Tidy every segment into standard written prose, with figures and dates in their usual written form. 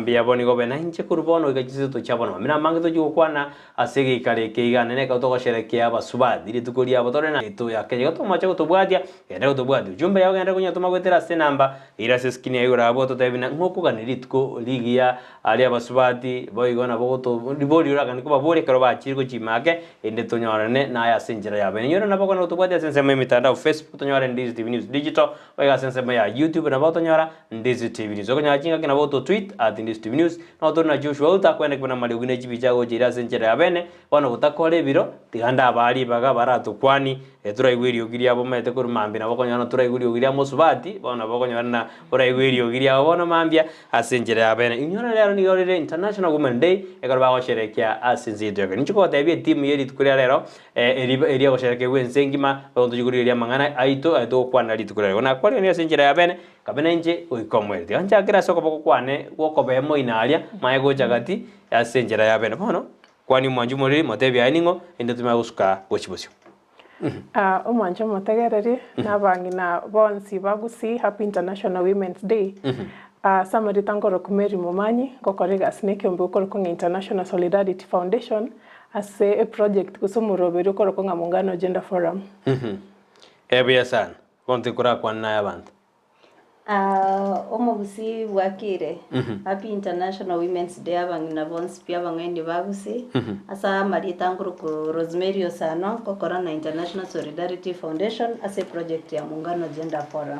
mbuya bono igo obe nainche korwa bono goika chinseto chia bono. Mambia namange tochie gokwana ase egeikaro eke iga nene ekero togosherekea abasubati rituko riabo tore na eto ya Kenya. Igo tomoche gotobwatia, genda gotobwatia ujumbe yao genda konyetoma goetera ase enamba ere ase eskrini ya igoro abwo ototebie buna ng'o okogania rituko rigiya aria abasubati boigo nabo ogoto riborio oraganie kobaboria ekero bachire gochima ake erinde tonyorane naye ase enchera yabo. Inyore nabo okogania gotobwatia ase ensemo ya emitandao Facebook tonyore Ndizi TV News Digital Boigo ase ensemo ya YouTube nabo otonyora Ndizi TV News. Okonyora chingaki nabo oto tweet at Ndizi TV News. Nabo tore na Joshua Outa akwene buna amariogi ne chibicha agocha ire ase enchera ya bene. Bono gotakora ebiro, tiga ndabaa ribaga baratokwani, turaigwe eriogi riabo omanyete korwa mambia nabo okonyora ng'a toraigwe eriogi ria mosubati, bono nabo okonyora ng'a oraigwe eriogi riabo bono mambia ase enchera ya bene. Inyora rero nigo rire International Women Day ekero bagosherekea ase ense yaito ya Kenya. Ninche kogotebia etimu ye rituko ria rero Eri eria gosherekerwa ense engima, bono tochie korigereria amang'ana aito aya togokwana rituko riria. Bono nakwarire ase enchera ya bene, kabe nainche goika omoerio. Tiga nchakere ase okoboko kwane gw'okobee moino aria, manye gocha gati ase enchera ya bene. Bono, kwania omwanchi omoriri, motebie aye ning'o, erinde tomanye gosuka gochia bosio. Omwanchi omotegereri, na abang'ina bonsi ba Gusii, Happy International Women's Day. Ase amarieta nkorokwa Mary Momanyi, ngokora egasi na ekeombe gokorokwa ng'a International Solidarity Foundation, Ase eproject gose omoroberio okorokwa ng'a Muungano Gender Forum. Eh buya sana. Bono tikorakwane naye abanto. Ah, omogusii bwakire. Happy International Women's Day abang'ina bonsi pi abang'aini ba Gusii. Ase amarieta nkorokwa Rosemary Osano, ngokora na International Solidarity Foundation ase eproject ya Muungano Gender Forum.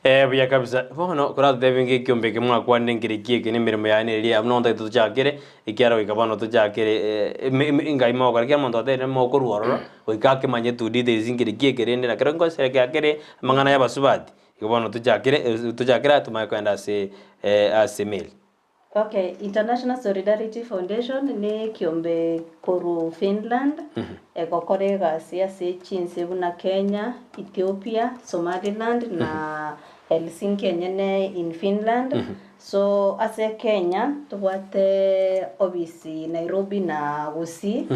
Eh buya kabisa. Bono koratotebie ng'a ekiombe eke mwakwanire nkere ki eke na emeremo yaye neria abwo nonye ntagete tochakere, ekiagera goika bono tochakere engai mogokora kera omonto ateire mokorwa ororo, goika akemanye to details nkere ki eke rende na kero ngoserekea kere amang'ana ya abasubati, igo bono tochakere tochakere aya tomanye kogenda ase ase emeri. Okay, International Solidarity Foundation ne ekiombe korwa Finland, egokora egasi ase chinse buna Kenya, Ethiopia, Somaliland na Helsinki enyene in Finland. So ase Kenya tobwate obisi Nairobi na Gusii.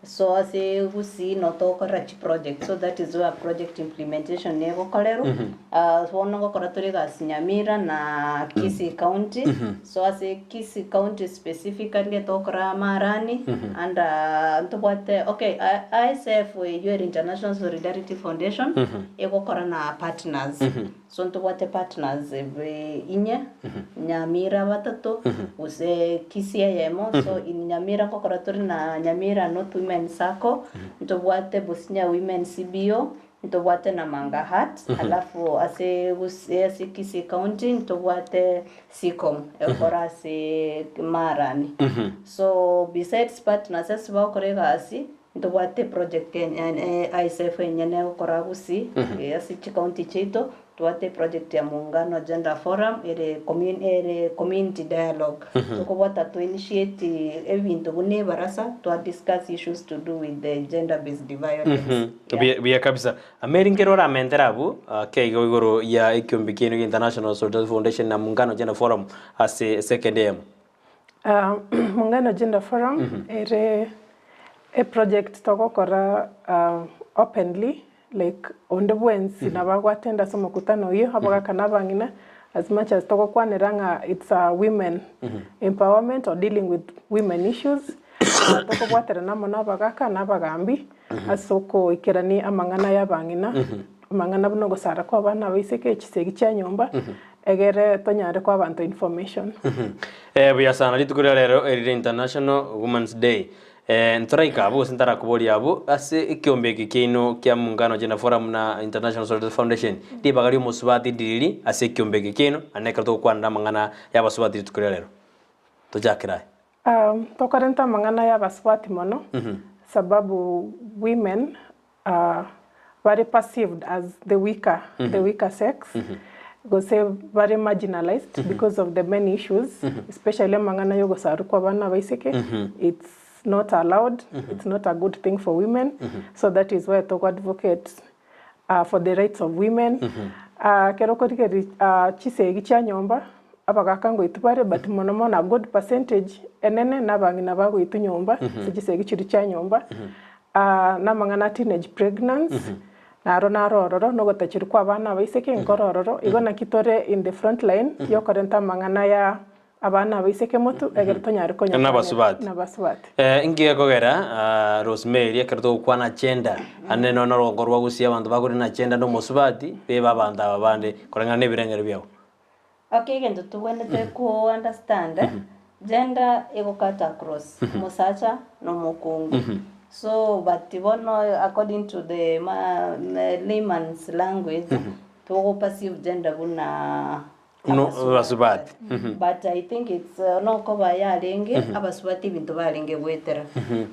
So ase Gusii no togokorera chiproject so that is where project implementation egokorerwa. Bono ngokora tore egasi Nyamira na Kisii county. So ase Kisii county specifically togokora Marani under ntobwate okay ISF eywo ere International Solidarity Foundation egokora na partners. So ntobwate partners inye, Nyamira batato, gose Kisii eyemo, so in Nyamira ngokora tore na Nyamira North Women Sacco, ntobwate Businya Women CBO, ntobwate na Manga Heart, alafu ase Gusii ase Kisii County ntobwate Sicom egokora ase Marani. So besides partners ase bagokora egasi, Ntobwate eproject enye ISF enyene egokora Gusii ase chicounty chiaito, ntobwate eproject ya Muungano Gender Forum ere commu ere community dialogue. Tokobwata to initiate ebinto buna ebarasa twa discuss issues to do with the gender based violence. Buya buya kabisa. Mary nkere oramentere abwo ake igo igoro ya ekiombe kiaino gia International Solidarity Foundation na Muungano Gender Forum ase second eyemo. Muungano Gender Forum ere eproject togokora openly like onde bwensi nabo agoattend ase omokutano oyio abagaka na abang'ina as much as togokwanera ng'a it's a women empowerment or dealing with women issues tokobwaterana amo na abagaka na abagambi ase okoikerania amang'ana ya abang'ina amang'ana buna ogosara kwa abana abaiseke chisegi chia nyomba Egere tonyare koa abanto information. Eh, buya sana rituko ria rero erire International Women's Day. Eh, ntoraika abwo gose ntarakoboria abwo ase ekiombe eke kiaino kia Muungano Gender Forum na International Solidarity Foundation ribaga ri'omosubati ndiriri ase ekiombe eke kiaino naende ekero togokwanera amang'ana y'abasubati rituko ria rero. Tochakere aye. Tokorenta amang'ana y'abasubati mono sababu women bare perceived as the weaker, the weaker sex, gose bare marginalized because of the many issues, especially amang'ana ya ogosarwa kwa abana abaiseke, it's not allowed, it's not a good thing for women, so that is why togo advocate for the rights of women. Ekero okorigereria chisegi chia nyomba, abagaka ngoitwa bare but mono mono a good percentage enene na abang'ina bagoitwa nyomba ase chisegi chiria chia nyomba. Namang'ana a teenage pregnancy, naro naro ororo, na ogotacherwa kwa abana abaiseke nkoro ororo, igo naki tore in the front line yokorenta amang'ana ya. abana abaiseke motu egere tonyare Na abasubati. na abasubati. Eh, inki gekogera ah, Rosemary ekero togokwana gender ande nonya orogongo rwa gusii abanto bakore na gender na omosubati bebe abanto aba bande koreng'ana na ebirengero biabo. Okay, egento tobwenerete ko understand, gender egokata across omosacha na omokungu. So but bono according to the ma layman's language, togo perceive gender buna Buna abasubati. But I think it's nokoba yarenge abasubati ebinto barenge goetera.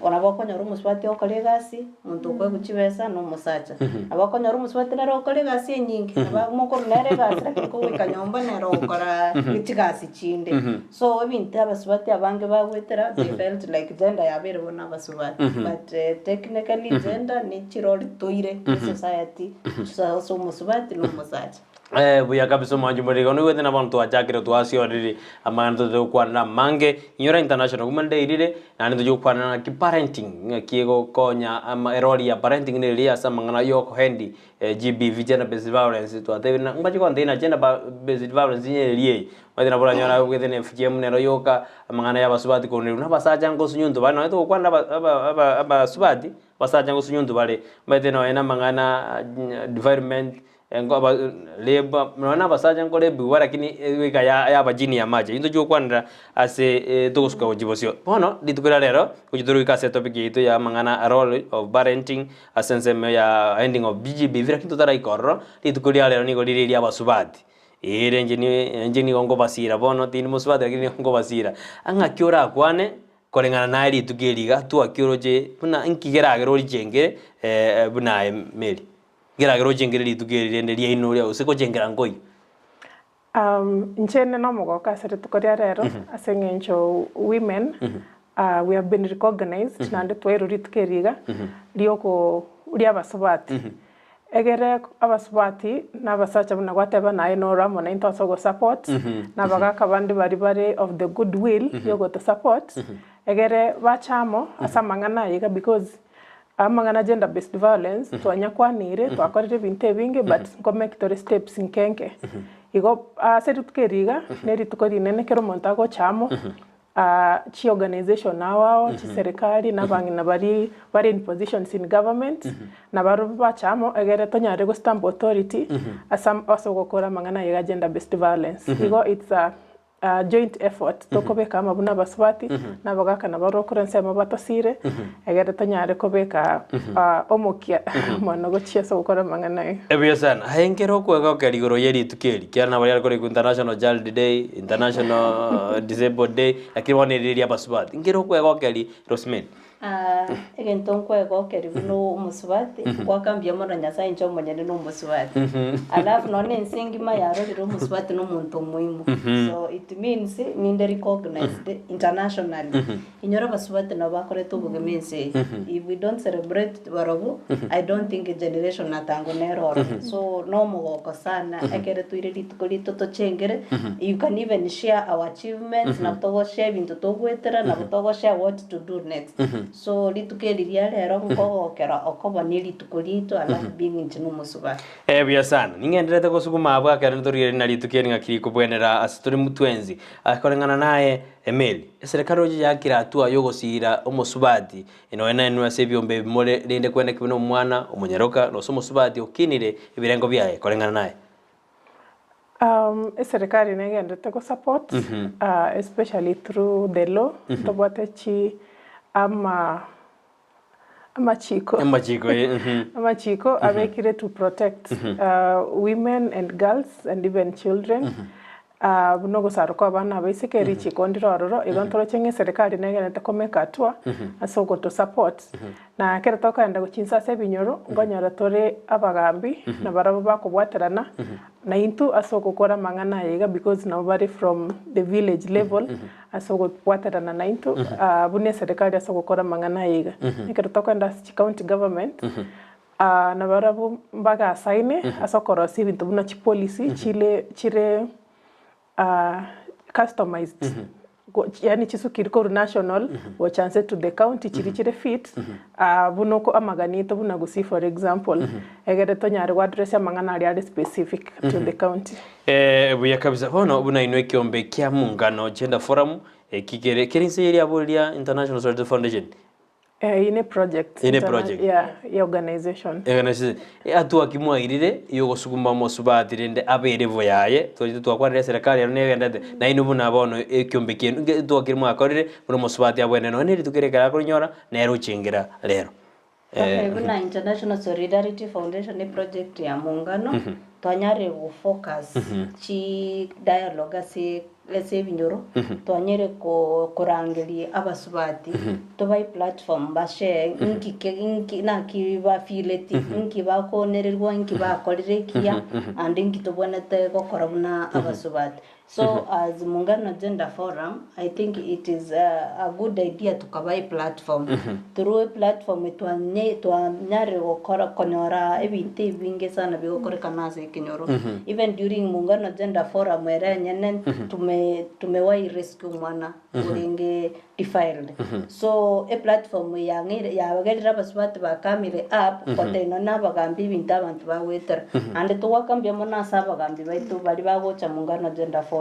Nabo okonyora omosubati ogokora egasi, omonto okoegwa chibesa na omosacha. Nabo okonyora omosubati nere ogokora egasi enyinge, nabo mokorwa nere egasi lakini kogoika nyomba nere ogokora chigasi chinde. So ebinto abasubati abange bagoetera, they felt like gender yabeire bono abasubati. But technically gender ne chirori toire esociety ase omosubati na omosacha. Eh, buya kabisa omwanchi omoriri igo noigwete na bono twachakire twasioriri amang'ana totete gokwanera amange inyora international women day rire naende tochia gokwanera ng'aki parenting ng'aki egokonya ama erori ya parenting neriria ase amang'ana ya okohendi GBV gender based violence twatebire na mbache kontebia na gender ba based violence niye eria eye omanyete nabo oranyore abwate na FGM nero yoka amang'ana ya abasubati konerwa na abasacha nkosunyuntu bare nonye togokwanera aba aba aba abasubati abasacha nkosunyuntu bare omanyete nonye na amang'ana defilement Labour, nonya na abasacha nkorebigwa lakini goika yaba chini ya mache. Intwe togokwanera ase togosuka gochia bosio. Bono rituko ria rero gochia tore goika ase etopic yaito ya amang'ana role of parenting ase ensemo ya ending of GBV lakini totaraika ororo, rituko ria rero nigo rire eria abasubati. Ere inche inche nigo nkobasira bono tindi mosubati lakini nigo nkobasira, ng'aki orakwane koreng'ana naye rituko eri iga twaki oroche buna nki keragere orichengere buna aye Mary. Nkeragere ochengere rituko eri rende riaino ria gose gochengera nkoiyo. Inche inde nomogooko ase rituko ria rero ase eng'encho women we have been recognized naende twairwe rituko eri iga rioko ri'abasubati. Egere abasubati na abasacha buna gwateba naye noro amo naintwe ase ogosupport, na abagaka bande baria bare of the good will yogotosupport, egere bache amo ase amang'ana aya iga because Amang'ana gender based violence twanyakwanire, twakorire ebinto ebinge but nkomake tore steps nke nke. Igo ase rituko eri iga, ne rituko rinene kera omonto agocha amo, chi organisation ao ao, chiserikali na abang'ina baria bare in positions in government, nabarobwo bacha amo egere tonyare go stamp authority ase ase ogokora amang'ana aya iga gender based violence. Igo it's a joint effort tokobeka amo buna abasubati na abagaka nabo barokora ensemo batosire egere tonyare kobeka omokia mono gochia ase ogokora amang'ana aya. Ebuya sana. Aye nkere okwegokera igoro ye rituko eri, ekiagera nabo riare korikwa International Child Day, International Disabled Day, lakini bono eri riria abasubati. Nkere okwegokeri Rosemary. Egento nkwegokeria buna omosubati, ngoaka mbuya mono Nyasaye inche omonyene na omosubati. Alafu nonya na ense engima yarorire omosubati na omonto omoimo. So it means ninde recognized internationally. Inyora abasubati nabo bakorete obogima ense eye. If we don't celebrate barobwo, I don't think generation natango nere ororo. So na omogoko sana ekere toire rituko rito tochengere, you can even share our achievements, nabo togoshare ebinto togoetera, nabo togoshare what to do next. So rituko eri ria rero nkogokera okoba ne rituko riaito alafu being inche nomosubati. Eh, buya sana. Ning'enderete gosuguma abwo ekero ntorigereria na rituko eri ng'aki rikobwenera ase tore twensi. Ase koreng'ana naye, Emeri, eserekari roche yakire hatua y'ogosiira omosubati, nonya nainwe ase ebiombe ebi more, rende kwene kibe nomwana omonyaroka, gose omosubati okinire ebirengo biaye, koreng'ana naye. Eserekari negenderete go support especially through the law, ntobwate chi ama amachiko Amachiko, eh, mhm. amachiko abekire to protect women and girls and even children buna ogosarwa kwa abana abaiseke richiko ndire ororo, igo ntoroche ng'a eserekari negenderete komake hatua ase ogoto support. Na ekero tokoenda gochia inse ase ebinyoro, nkonyora tore abagambi, na barabwo bakobwaterana naintwe ase ogokora amang'ana aya iga because nabo bare from the village level ase ogobwaterana naintwe buna eserekari ase ogokora amang'ana aya iga. Ekero tokoenda ase chi county government, nabarabwo mbagasaine ase okorosia ebinto buna chipolicy chire chire customized. Go yaani chisukiri korwa national gocha nse to the county chiria chire fit buna oko amagani aito buna Gusii for example, egere tonyare go address amang'ana aria are specific to the county. Buya kabisa. Bono buna inwe ekiombe kia Muungano Gender Forum, eki kere kere inse ye riabo riria International Solidarity Foundation. Eyio ne project. Eye ne project. Yeah, ya organization. Organization. Hatua ki mwairire yogosuguma omosubati rende abe erevo yaye, twachete twakwanera eserekari ero negendete, nainwe buna bono ekiombe kiaino nge hatua ki mwakorire buna omosubati abwenerete nonya ne rituko ere ekero akorinyora, nere ochengera rero. Okay, buna International Solidarity Foundation ne project ya Muungano, twanyarire gofocus chi dialogue ase ase ebinyoro, twanyare ko korangeria abasubati, tobae platform ba share inki ke inki naki bafeeleti, inki bakonererwa, inki bakorire ekiya, and inki tobwenerete gokora buna abasubati. So as Muungano Gender Forum, I think it is a, a good idea tukaba eplatform. Through eplatform twanye twanyarire gokora konyora ebinto ebinge sana bigokorekana ase ekenyoro. Even during Muungano Gender Forum ere enyene tume tumewahi rescue omwana orenge defiled. So eplatform yang'eire yagerire abasubati bakamire up gotebia nonye na abagambi ebinto abanto bagoetera. Naende togoaka mbuya mono ase abagambi baito baria bagocha Muungano Gender Forum.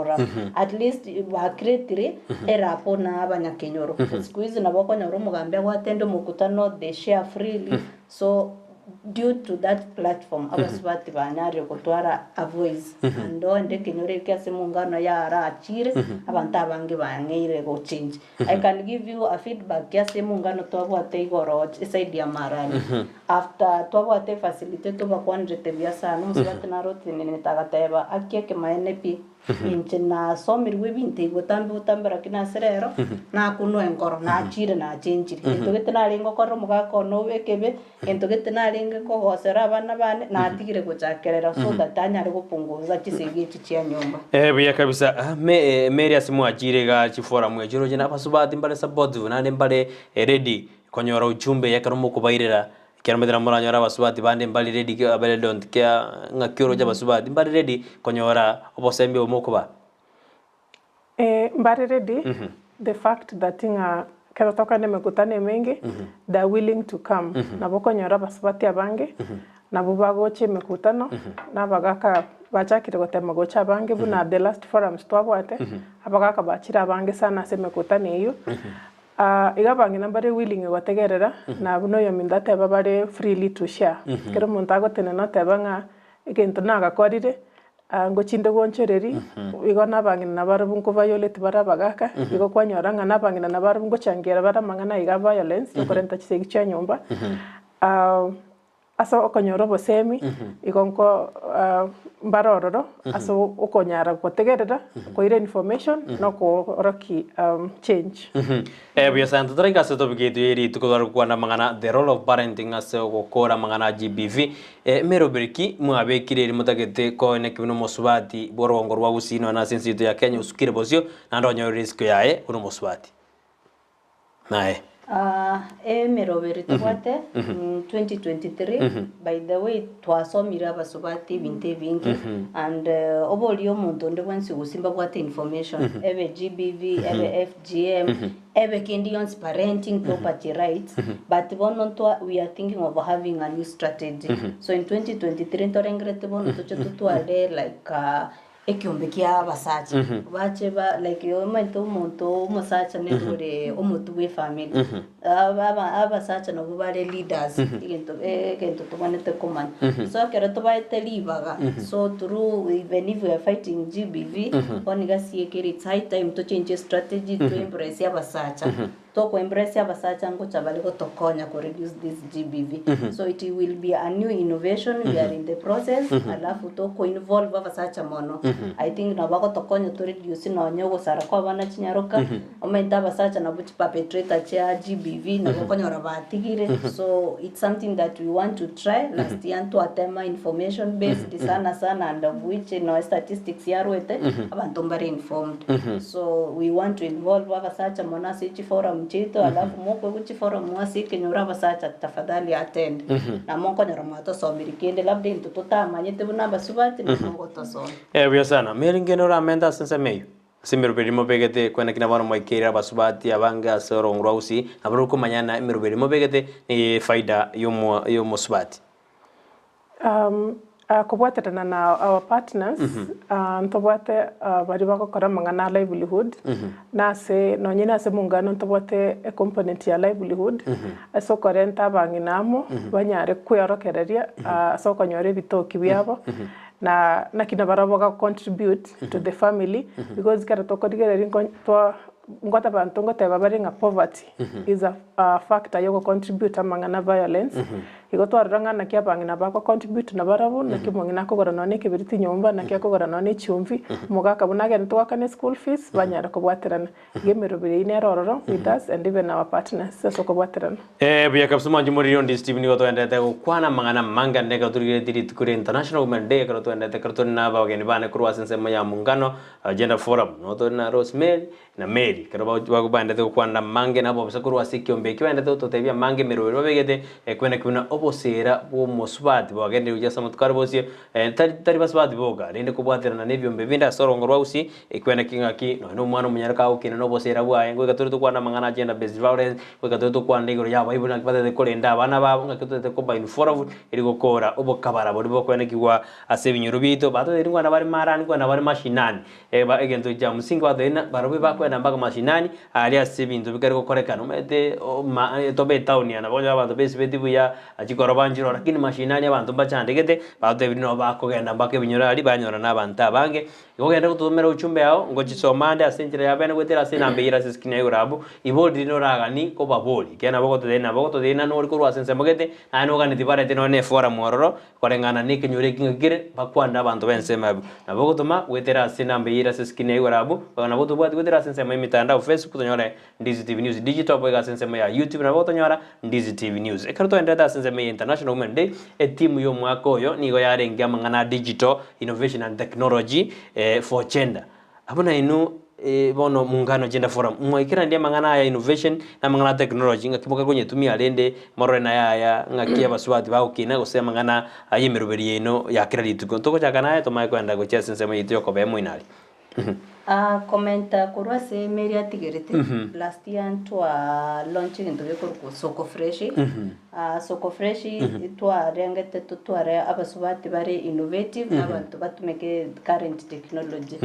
At least bacreatire erapo na abanyakenyoro. Siku hizi nabo okonyora omogambi agoatende omokutano they share freely so Due to that platform abasubati banyarire gotwara a voice and onde ekenyoro eke ase mungano yarachire abanto abange bang'eire go change. I can give you a feedback ase mungano twabwate igoro eside ya Marani after twabwate efacilitator obakwanerete buya sana omosubati naro otenenete agateba aki ekemaene pi Inche nasomirwe ebinto ebi botambe botambe lakini ase rero nakunwa enkoro, nachire nachenchire. Gento gete narenge gokorera omogaka one obe ekebe, gento gete narenge kogosera abana bane, natigire gochakerera so that anyare gopunguza chisegi echi chia nyomba. Eh, buya kabisa. Ah, me, eh, Mary ase mwachire iga chiforum echi oroche na abasubati mbare supportive naende mbare ready konyora ujumbe ekero mokobairera Ekero omanyete namoranyore abasubati bande mbare ready abare don't care ng'aki oroche abasubati mbare ready konyora obosemia obo mokobaa. Eh, mbare ready, the fact that ng'a ekero tokogenda emekutano emenge, they are willing to come. Nabo okonyora abasubati abange, nabwo bagocha emekutano, na abagaka bachakire gotema gocha abange buna the last forums twabwate, abagaka bachire abange sana ase emekutano eywo. Iga abang'ina mbare willing gotegerera, na buna oyominto ateba bare freely to share. Ekero omonto agotenena oteba ng'a egento nagakorire, ngochinde gonchoreria, igo na abang'ina nabarabwo nko violate bare abagaka, igo kwanyora ng'a na abang'ina nabarabwo ngochangera bare amang'ana iga a violence, okorenta chisegi chia nyomba. Ase okonyora obosemi, igo nko mbare ororo ase okonyara gotegerera, koira information, na okoorokia change. Buya sana totaraika ase topic yaito ye rituko tware gokwana amang'ana the role of parenting ase ogokora amang'ana a GBV. Emeroberi ki mwabekire eri motagete koeneki buna omosubati bw'orogongo rwa Gusii nonya ase ense yaito ya Kenya osukire bosio naende onyorire isiko yaye buna omosubati. Naye. Emeroberi tobwate 2023 by the way twasomire abasubati ebinto ebinge and oborie omonto onde bwensi gose mbabwate information ebe GBV ebe FGM ebe kende yonsi parenting property rights but bono ntwa we are thinking of having a new strategy so in 2023 ntorengereti bono toche totware like Ekiombe kia abasacha bache ba like omanyete omonto omosacha nere ore omotwe bwe efamiri aba abasacha nabwo bare leaders egento egento tobwenerete komanya. So ekero tobaete ribaga so through even if we are fighting GBV bono iga siekire it's high time tochenchie strategy to embrace abasacha. Toko embrace abasacha ngocha bare gotokonya ko reduce this GBV. So it will be a new innovation, we are in the process, alafu toko involve abasacha mono. I think nabo bagotokonya to reduce nonye ogosara kwa abana chinyaroka, omanyete abasacha nabwo chi perpetrator chia GBV nabo okonyora batigire, so it's something that we want to try, last year ntwatema information based sana sana and of which noe statistics yarwete, abanto mbare informed. So we want to involve abasacha mono ase chiforum chiaito alafu mokoigwa chiforum ase ekenyoro abasacha tafadhali attend. Na mokonyora mwatosomirie kende labda intwe totamanyete buna abasubati na mogotosomia. Buya sana. Mary ngene oramente ase ensemo eyio? Ase emeroberi mobegete, kweneki na bono mwaikeire abasubati abange ase orongo rwa Gusii, nabo rokomanya emeroberi mobegete ne efaida y'omosubati. Kobwaterana na our partners, ntobwate baria bagokora amang'ana a livelihood, na ase nonye na ase omongano ntobwate ecomponent ya livelihood, ase okorenta abang'ina amo, banyare kweorokereria ase okonyora ebitoki biabo, na naki nabarabwo bago contribute to the family, because ekero tokorigereria nko twa ngote abanto ngoteba bare ng'a poverty is a factor ya ogocontribute amang'ana a violence, igo twarora ng'a naki abang'ina bago contribute nabarabwo, naki omong'ina akogora nonya na ekebiriti nyomba, naki akogora nonya na echumbi, omogaka buna agende goakana eschool fees, banyare kobwaterana. Iga emeroberi eyio nere ororo with us and even our partners ase okobwaterana. Ee, buya kabisa mwanche moriri onde Steve nigo toenderete gokwana amang'ana amange ande ekero torigeretie rituko ria International Women Day ekero toenderete ekero tore na abageni bane korwa ase ensemo ya Muungano Gender Forum nigo tore na Rosemary na Mary ekero baendete gokwana amange nabo bosa korwa ase ekiombe ekio baendete gototebia amange emeroberi babegete ekwene buna obosera bw'omosubati bwagenderire gochia ase amatuko are bosio tari tari basubati boka rende kobwaterana na ebiombe binde ase orongo rwa Gusii Ekwene ki ng'aki, nonya nomwana omonyare kagokina noboseera bwaye, ngoika tore tokwane amang'ana a gender based violence, ngoika tore tokwane igoro y'abaibori naki batagete korenda abana babo, ng'aki totagete koba involved eri gokora obokabara boria bokwenekigwa ase ebinyoro biaito. Batotebiri nkwana bare marani, nkwana bare mashinani, eba egento kia msingi batotebiri ng'a barobwo ebakoenda mpaka mashinani, aria ase ebinto bikare gokorekana. Omanyete oma tobe etown aya nabo okonyora abanto besibeti buya, chikoroba nchiroo lakini mashinani abanto mbachandegete, batotebiri nabo bakogenda mpaka ebinyoro aria banyora na abanto abange. Igo ogende gototomera ochumbe yao, ngochisoma ande ase enchera ya bene goetera ase enamba eyio ere ase escreen ya igoro abwo, ibori riria noragani kobabori, ekiagera nabo ogototebia nabo ogototebia nore korwa ase ensemo gete, naye noganeti barete nonya na eforum ororo, koreng'ana na ekenyoro eki ng'aki kere, bakwanere abanto b'ensemo abwo. Nabo ogotoma goetera ase enamba eyio ere ase escreen ya igoro abwo, nabo otobwati goetera ase ensemo y'emitandao Facebook tonyore Ndizi TV News Digital boigo ase ensemo ya YouTube nabo gotonyora Ndizi TV News. Ekero twaenderete ase ensemo eye International Women Day, etimu y'omwaka oyo nigo yarenge amang'ana a Digital Innovation and Technology for Gender. Abwo nainwe bono Muungano Gender Forum mwaikeranirie amang'ana aya innovation na amang'ana a technology ng'aki mokakonyetumia rende morore naye aya ng'aki abasubati bagokina gose amang'ana ay'emeroberi yaino ya kera rituko. Togochaka naye tomanye koenda gochia ase ensemo yaito y'okobea emoinari. Komenta korwa ase emeri atigerete, last year ntwa launch egento gekorokwa soko fresh, soko fresh twarengete totware abasubati bare innovative na abanto batumeke current technology.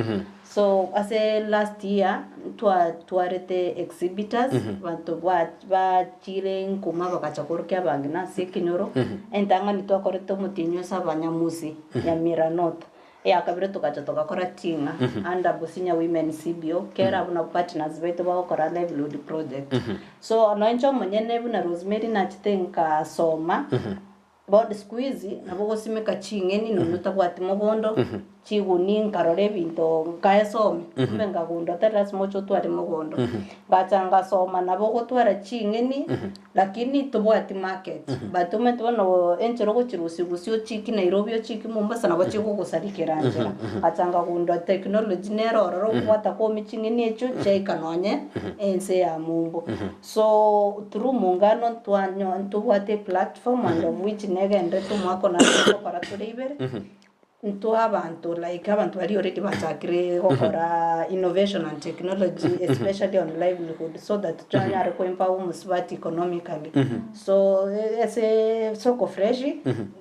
So ase last year ntwatwarete exhibitors, abanto ba- bachire nkuma bagacha korokia abang'ina ase ekenyoro, entang'ani twakorete omotienyi ase abanyamusi, Nyamira North. Eya kabere togacha togakora ting'a under Businya Women CBO kera abwo nabwo partners baito bagokora livelihood project. So nonya inche omonyene buna Rosemary nachete nkasoma bono siku hizi nabo ogosimeka ching'eni nonya otabwati mogondo, chiguni nkarora ebinto nkaesomia kumbe nkagundua tari lasima oche otware mogondo. Ngacha ngasoma nabo ogotwara ching'eni Lakini tobwati market, but omanyete bono enchera ogochirusia gose ochiki Nairobi ochiki Mombasa nabo chigogosaria kera nchera. Ngacha nkagundua technology nere ororo okobwata kwomia ching'eni echio chiaika nonye ense ya mumbu. So through muungano ntwanyo ntobwate eplatform and of which negenderete omwaka one nabo togokora tore ibere. Intwe abanto like abanto baria already bachakire gokora innovation and technology especially on livelihood so that twanyare ko empower omosubati economically. So ase soko fresh,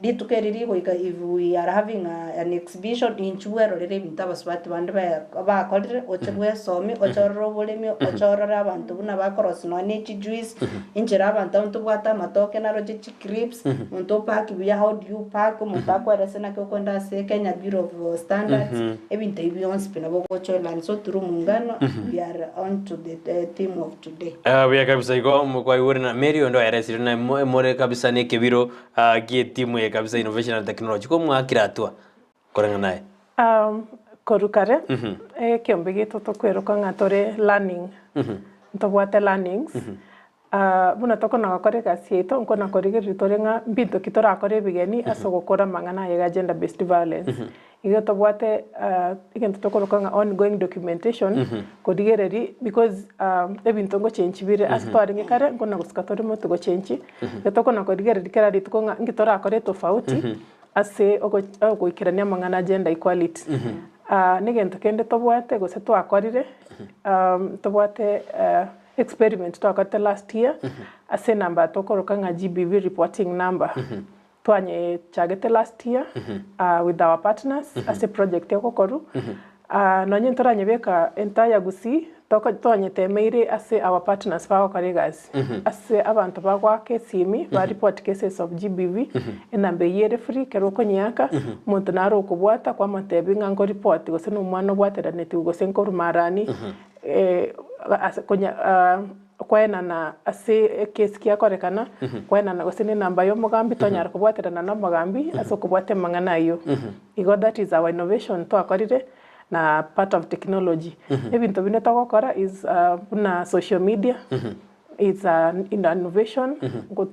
rituko eri rigoika if we are having a an exhibition inchuo bwerorere ebinto abasubati bande ba bakorire oche bwesomie oche orore oboremi oche orore abanto buna bakorosia nonya ne chijuice, enchera abanto abwo ntobwate amatoke naroche chi. Crips, omonto opaki buya, how do you pack, omonto akoerese naki okoenda ase Kenya Bureau of Standards, ebinto ebi bionsi pi nabo ogocha olearn. So through Muungano, we are on to the theme of today. Buya kabisa igo mokwaigure na Mary onde oeresire na more kabisa na ekebiro gie etimu eye kabisa innovation and technology ko mwakire atua koreng'ana naye. Korwa kare, ekeombe giaito tokweroka ng'a tore learning, ntobwate learnings, Buna tokona gokora egasi yaito, nkona korigereria tore ng'a mbinto ki torakore ebigeni ase ogokora amang'ana aye ga gender based violence. Igo tobwate egento tokoroka ng'a ongoing documentation, korigereria because ebinto ngochenchi bire ase twarenge kare nkona gosika tore motu gochenchi, igo tokona korigereria kera rituko ng'a nki torakore etofauti ase ogoikerania amang'ana a gender equality. Negento kende tobwate gose twakorire. Ntobwate experiment twakorete last year ase enamba tokoroka ng'a GBV reporting number. Twanyechagete last year with our partners ase project egokorwa. Nonye ntoranyebeka entire Gusii, toko twanyetemeire ase our partners bagokora egasi. Ase abanto bagoaka esimi ba report cases of GBV, enamba eyio ere free ekero okonyeaka, omonto naro okobwata kwamotebia ng'a nko report gose na omwana obwateranetigwe gose nkorwa marani, ase konya koenana ase ekesi kiakorekana, koenana gose na enamba ya omogambi twanyara kobwaterana na omogambi ase okobwata amang'ana ayio. Igo that is our innovation twakorire na part of technology. Ebinto binde togokora is buna social media, it's an innovation,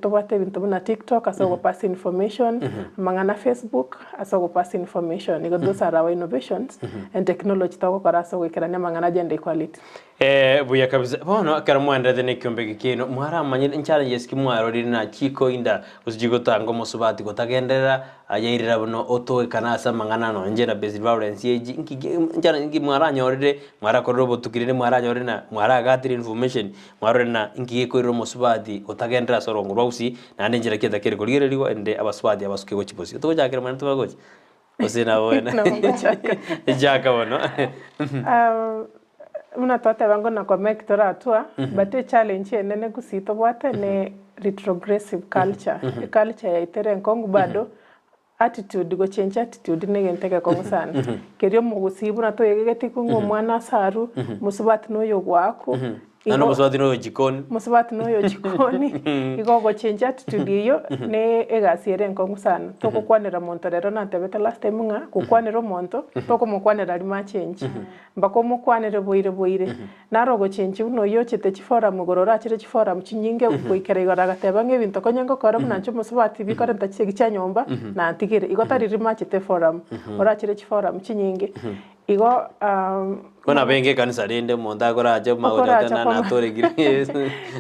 tobwate ebinto buna tiktok ase ogopass information, amang'ana facebook ase ogopass information. Igo those are our innovations and technology togokora ase ogoikerania amang'ana a gender equality. Ee, buya kabisa. Bono ekero mwaenderete nekiombe eke kiaino, mwaramanyire nchallenges ki mwarorire na chikoinda gose chigotanga omosubati gotagenderera ayairera buna otogekana ase amang'ana nonya gender based violence echi nki ki nchallenge nki mwaranyorire mwarakorire obotuki rende mwaranyorire na mwaragatire information mwarorire na nki gekoirera omosubati gotagenderera ase orongo rwa gusii naende enchera ki etakeri korigereriwa ende abasubati abasuke gochia bosio. Togochakera mwane tobare gocha? Gose nabo wena Nabo ngochaka. Chaka bono. Buna twateba ngo na komeki toratwa, but echallenge enene gusii tobwate ne retrogressive culture. Eculture yaito ere enkong'u bado, attitude gochenjia attitude na egento egekong'u sana. Keria omogusii buna toegegetie ng'a omwana ase arwe, mosubati noyo ogoakwa, Naende omosubati noyo jikoni. Mosubati noyo jikoni, igo ogochenjia attitude eyio ne egasi ere enkong'u sana. Togokwanera monto rero natebete last time ng'a gokwanera omonto, tokomokwanera aria machenji, mpaka omokwanere boire boire. Naro ogochenji buna oyio ochete chiforum igoro orachere chiforum chinyinge goikera igoro agateba ng'a ebinto konya ngokora buna inche omosubati bikorenta chisegi chia nyomba, nantigire. Igo tari rimo achete eforum, orachere chiforum chinyinge. Igo Bono abenge ekanisa rende omonto akorache Okoracha magocha kwama- natorekire.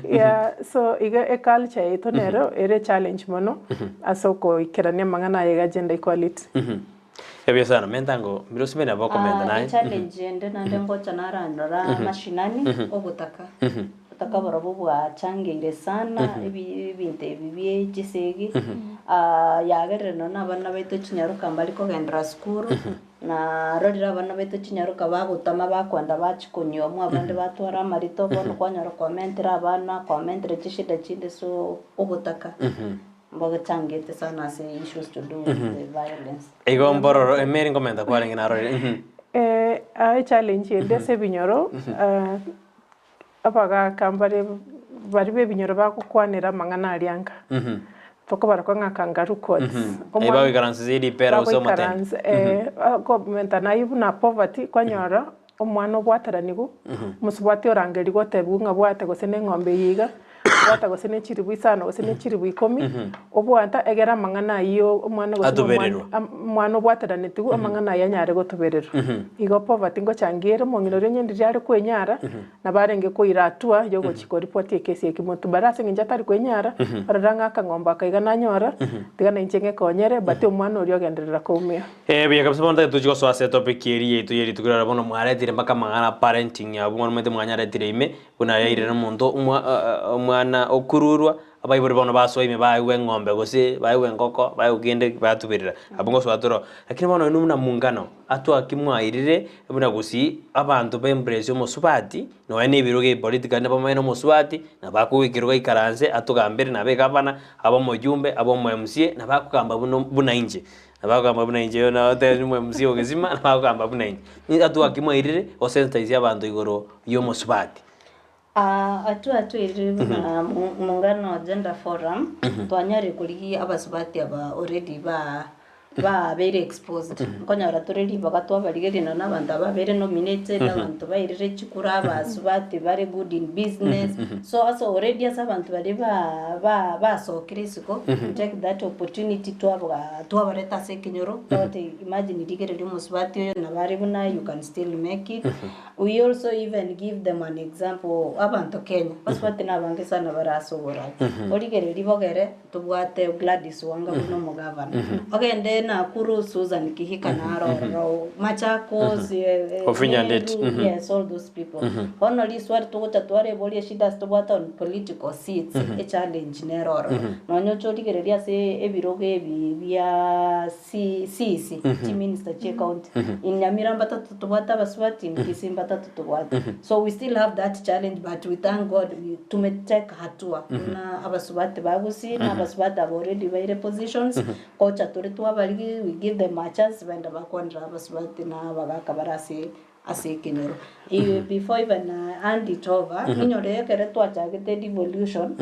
Yeah, so igo eculture yaito nero ere echallenge mono ase okoikerania amang'ana aya iga gender equality. Ebuya sana, menta ngo mbire osime nabo okomenta Ah, naye. echallenge ende naende ngocha narandora mashinani, obotaka. Obotaka borobwo bwachangeire sana ebi ebinto ebi bie chisegi, yagerire nonye na abana baito chinyaroka mbari kogenderera sukuru. Na rorire abana baito chinyaroka bagotama bakoenda bachia konyuomwa abande batwara amarito bono kwanyora kwamentire abana kwamentire chishida chinde so ogotaka mbogochangete sana ase issues to do with the violence. Igo mbororo emeri nkomenta kwarenge narorire. Aye challenge ende ase ebinyoro, Abagaaka mbare baria b'ebinyoro bagokwanera amang'ana aria anga, tokobarokwa ng'a kangaroo courts. Aye bagoikaransa ase eripera gose omotembe. Bagoikaransa okomenta naye buna poverty kwanyora omwana obwataranigwe, omosubati orangerigwe otebigwe ng'a bwate gose na eng'ombe eye iga, bwata gose ne chiribu isano gose ne chiribu ikomi, obwata egere amang'ana ayio omwana gose na omwana Atobererwa. omwana obwateranetigwe amang'ana ayio anyare gotobererwa. Igo poverty ngochangia ere omong'ina oria onye riria are kwenyara, nabo arenge koira hatua yogochia koripoti ekesi eke monto bare ase eng'encho atari kwenyara, orora ng'a akang'ombe aka iga nanyora, tiga nainche ng'ekonyere, but omwana oria ogenderera koumia. Eh, buya kabisa bono tari tochi gosoa ase etopic eria yaito ye rituko riarero bono mwaretire mpaka amang'ana parenting abwo bono omanyete mwanyaretire ime, buna yairire omonto omwa omwana okururwa, abaibori bono basoa ime baegwe eng'ombe gose baegwe engoko, baegwe kende batuberera, abwo ngosoa toro. Lakini bono inwe buna mungano, atwaki mwairire buna gusii abanto ba embrace omosubati, nonya na ebirogo ebi politically nabamanye na omosubati, nabo akoigwa ekerogo aikaranse atogambere nabe egavana, abe omojumbe, abe omo MCA, nabo akogamba buna buna inche. Nabo akogamba buna inche notebe omo MCA o Gesima, nabo akogamba buna inche. Atwaki mwairire gosensitize abanto igoro ya omosubati. Atwo atwairire buna Muungano Gender Forum, twanyarire korigia abasubati aba already ba babeire exposed. Nkonyora tore ribaga twabarigereria nonye na abanto aba babeire nominated, abanto bairire chikura, abasubati bare good in business. So ase already ase abanto baria ba ba basokire isiko, we take that opportunity twaba twabareta ase ekenyoro, twabatebia imagine rigereria omosubati oyo nabo are buna you can still make it. We also even give them an example abanto Kenya, basubati nabange sana bare ase oborai. Origererie bogere tobwate Gladys Wanga buna omogavana. Ogende. Nakuru Susan Kihika naro ororo, Machakos, Ofinya Ndeti. Meru, yes all those people. Bono riswali togocha twareboria eshida tobwate on political seats, echallenge nero ororo. Nonya oche origererie ase ebirogo ebi bia CEC, chiminister chie county, in Nyamira mbatatu tobwate abasubati, in Kisii mbatatu tobwate. So we still have that challenge but we thank God we tumetake hatua buna abasubati ba Gusii na abasubati aba already baire positions, gocha tore twabarigi we give them a chance baende bakwanera abasubati na abagaka bare ase ase ekenyoro. Before even I hand it over, ninyore ekere twachagete devolution,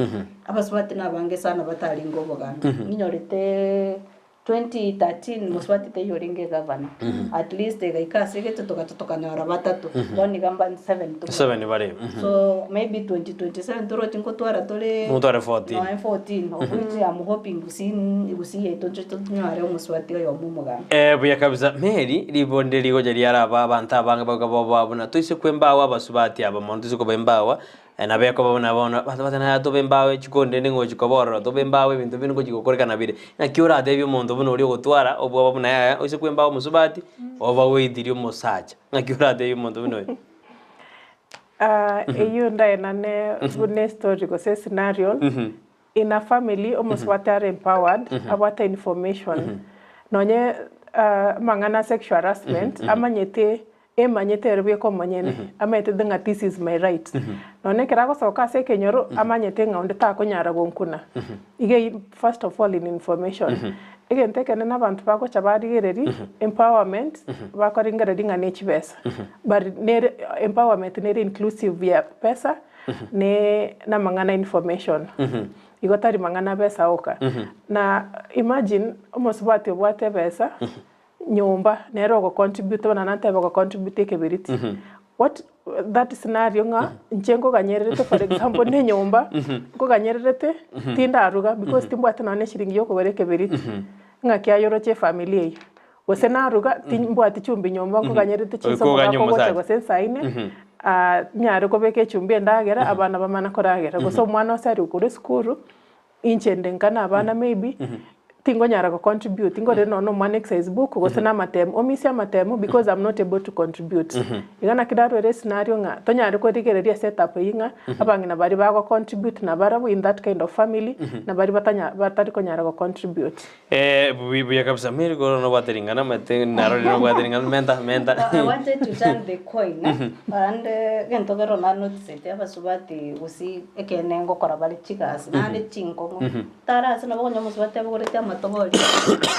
abasubati nabange sana batarenge obogambi. Ninyorete 2013 mosubati taiyo orenge egavana, at least egaika ase egete togacha tokanyora batato, bono iga mba seven tobwate. Seven bare. So maybe 2027 torochi nkotwara tore Motware 14. noe 14 of which I'm hoping gusii gusii yaito nche tonyore omosubati oyomo omogambi. Eh, buya kabisa. Mary, ribonde rigocha riaraba abanto abange bagoka boboa buna toise kwembawa abasubati aba mono toise kobembawa Nabo ekoba buna bono, abanto bateba naye tobe embao echikonde ende ngochi koba ororo, tobe embao ebinto binde ngochi gokorekana bire. Naki oratebie omonto buna oria ogotwara obwoba buna yaya, oise kwa embao omosubati, oba goitiria omosacha. Naki oratebie omonto buna oyo? Eyio ndaenane buna estory gose escenario, in a family omosubati are empowered, abwate information, nonye amang'ana a sexual harassment, amanyete Emanyete ere bweka omonyene, amanyete ng'a this is my right. Nonya ekero agosoka ase ekenyoro, amanyete ng'a onde takonyara gonkuna. Iga eyio first of all in information. Egento ekenene abanto bagocha barigereria, empowerment, bakorengereria ng'a ne chibesa. But nere empowerment nere inclusive ya pesa, ne namang'ana ya information. Igo tari mang'ana a besa oka. Na imagine omosubati obwate ebesa. nyomba nere ogo contribute bono natebe ogo contribute ekeberiti what that scenario ng'a inche nkoganyererete for example ne enyomba nkoganyererete tindaruga because timbwati nonye na eshiringi ya okogora ekeberiti ng'aki aye oroche efamiri eywo gose naruga timbwati chumbi nyomba nkoganyererete chinsa Oikoganya omogaka ogocha omosacha. gose nsa ine nyare kobeka echumbi endagera abana bamana koragera gose omwana ose aria korwa esukuru. Inche nde nka na abana maybe, tingonyara go contribute, ngorere nonya na omwana exercise book gose na amatemo, omisie amatemo because am not able to contribute. Iga naki narwere escenario ng'a tonyare korigereria esetup eyio ng'a abang'ina baria bago contribute nabarabwo in that kind of family, na baria batanya batari konyara go contribute. Eh, buya buya kabisa. Mary koro nobwate ring'ana omanyete narorire nobwate ring'ana menta menta. I wanted to turn the coin and egento kero nanoticete abasubati gose ekeene ngokora bare chigasi naende chinkong'u tara ase nabo okonyora omosubati abogoreti amatobori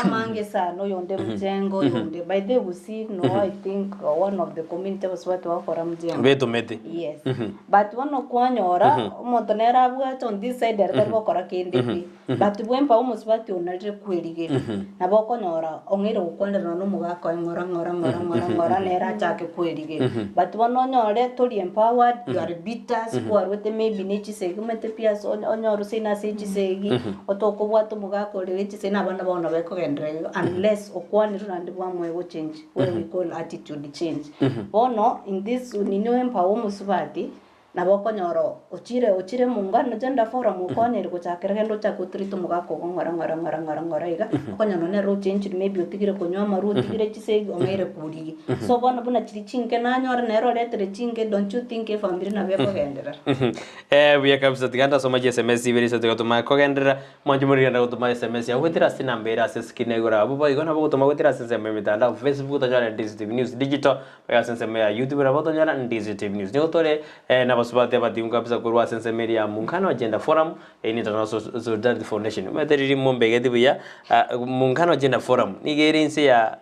amange sana oyonde mjengo oyonde by the way gusii no I think one of the community abasubati bagokora mjengo Betomete. yes but bono kwanyora omonto nere abwate on this side ere tari gokora kende pi. But bwempa omosubati onarire kwerigeria, nabo okonyora ong'eire gokwanerana nomogaka oye ng'ora ng'ora ng'ora ng'ora ng'ora nere achake kwerigeria. But bono onyore tori empowered, you are bitter, ase kwarwete maybe ne chisegi omanyete pi ase onye onyore oseine ase chisegi, otokobwata omogaka ore ne chisegi na abana bao nabo ekogenderera igo unless okwanire naende bwamoe gochange where we call attitude change. Bono in this nini oempower omosubati, Nabo okonyora ochire ochire mongano gender forum okonyire gochakera genda ochake otrete omogaka ogo ng'ora ng'ora ng'ora ng'ora ng'ora iga, okonyora nonye nere ochenchire maybe otigire konywa amarwa otigire chisegi ong'eire korigia. So bono buna chiria chinke nanyora nere oretere chinke don't you think efamiri nabo ekogenderera? Eh, buya kabisa tiga ndasoma chi sms ibere iso tiga tomanye kogenderera mwanche more genda gotoma sms yago goetera ase enamba ere ase escreen igoro abwo boigo nabo ogotoma goetera ase ensemo ya emitandao Facebook tonyore Ndizi TV News Digital Ase ensemo ya YouTube nabo tonyora Ndizi TV News. Nigo tore nabasubati abatimu kabisa korwa ase ensemo eria ya Muungano Gender Forum, eyio ni International Solidarity Foundation. Omanyete riria mombegeti buya, Muungano Gender Forum nigo ere inse ya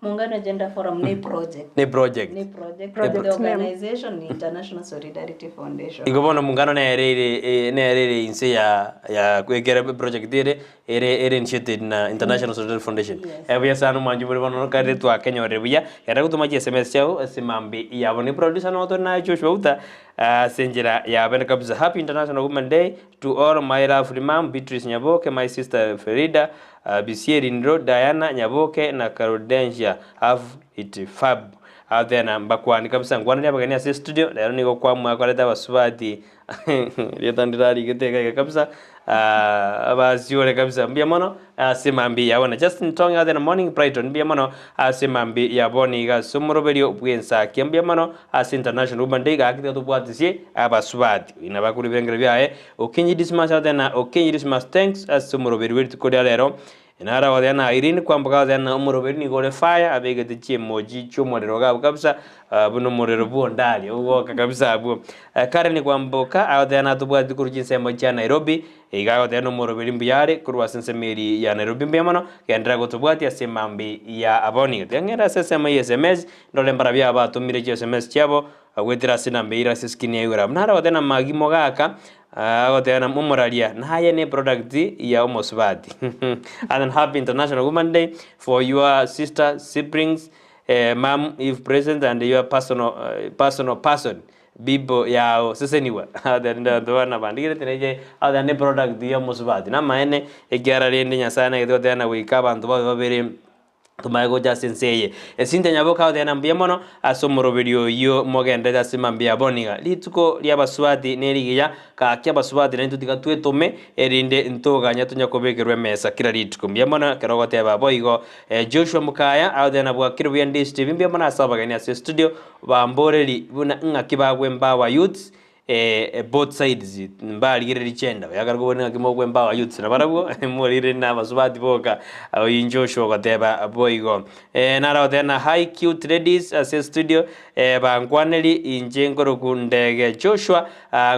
Muungano Gender Forum ne project. Ne project. Ne project. Project The name. organization ni International Solidarity Foundation. Igo bono Muungano nere ere nere ere inse ya ya ekere project ere Ere ere initiated na International Solidarity Foundation. Yes. Eh, buya sana omwanchi bore bono kare twakenyorire buya. Genda gotoma chi SMS chiao ase mambi yabo ni producer no tore naye Joshua Uta ase enchera ya bene kabisa. Happy International Women Day to all my lovely mom Beatrice Nyaboke, my sister Ferida uh, Bisieri Ndro, Diana Nyaboke na Carodentia. Have it fab. Athena mbakwani kabisa nkwanere abageni ase estudio rero nigo kwamua koreta abasubati rieta ndirarigete iga iga kabisa abasiore kabisa mbuya mono ase mambia ya bono. Justin Tong Athena morning Brighton mbuya mono ase mambia ya bono iga ase omoroberio bw'ensakia mbuya mono ase International Women Day gaki tiga tobwatisie abasubati. Oyio nabo akorwa ebirengero biaye Okinyi Dismas Athena Okinyi Dismas thanks ase omoroberio bwe rituko ria rero. Naro agoteba na Irene kwamboka agoteba na omoroberi nigo ore fire abegete chiemoji chiomorero iga abwo kabisa buna omorero bw'ondari ogoka kabisa abwo. Karen kwamboka agoteba natobwati korwa chinsemo chia Nairobi iga agoteba na omoroberi mbuya are korwa ase ensemo eria ya Nairobi mbuya mono genderera gotobwatia ase emambi ya abwo nigo. Tiga ng'ende ase ensemo ya sms ndore mbarabwo aba batomire chiSMS chiabo goetera ase enamba eyio ere ase eskrini ya igoro abwo. Naro agoteba na Maggie mogaka Agoteba na omoraria, naye ne product ya omosubati. And happy International Woman Day for your sister, siblings, eh, mom if present and your personal, eh, personal person bibo yao seseniwa. Agoteba rende abanto bana bandigerete neche agoteba ne product ya omosubati. Namaene ekiara rende Nyasaye nagete goteba na goika abanto babe babere Tomanye gocha ase ense eye. Cynthia Nyaboke agoteba na mbuya mono ase omoroberio oyio mogenderete ase mambia abo niga. Rituko ri'abasubati nerigiya, gaki abasubati naintwe tiga twetome erinde ntoganya tonya kobekerwa emesa kera rituko. Mbuya mono ekero ogoteba boigo. Joshua Mukaya agoteba na bwakire buya Ndisi TV mbuya mono ase abageni ase estudio bamboreri buna ng'aki bagwemba our youths both sides mbarigereria chienda oyakare kobua ng'aki mogwemba our youths nabarabwo morigererie na abasubati boka oyio Joshua ogoteba boigo. Naro agoteba na hi cute ladies ase studio bankwaneri inche nkoroku Ndege Joshua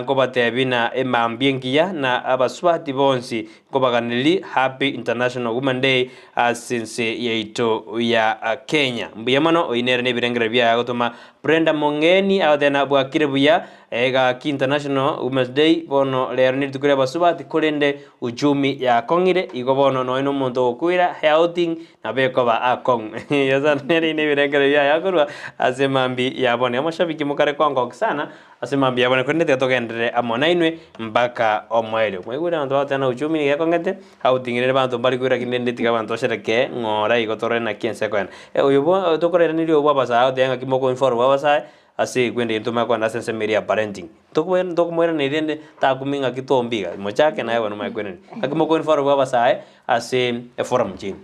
nkobatebia na emambia engiya na abasubati bonsi nkobaganeri happy international woman day ase ense yaito ya Kenya. Mbuya mono oyio nere na ebirengererio biaye agotoma Brenda Mong'eni agoteba na bwakire buya gaki International Women's Day bono rero nerituko ria abasubati korende uchumi yakong'ire igo bono nonya na omonto ogokwira outing nabo ekoba akong'u Yesa nere ine ebirengererio biaye akorwa ase mambi ya bono. Amashabiki mokare kongoki sana ase mambi ya bono korende tiga togenderere amo nainwe mpaka omoerio. Mwaigure abanto bagoteba na uchumi nigo ekong'ete outing rende abanto mbari koira lakini rende tiga abanto basherekee ng'ora igo torore naki ense ekoenda. Oyo bo tokorairaneria oyo bwa abasae agoteba ng'aki mokoinform abasae ase ekwende egento tomanye kogenda ase ensemo eria ya parenting. Tokwe ntokomoiraneria rende takumia ng'aki tombi iga, mochake naye bono omanye koiraneria. Ng'aki mokoinform abasae ase eforum chiaino.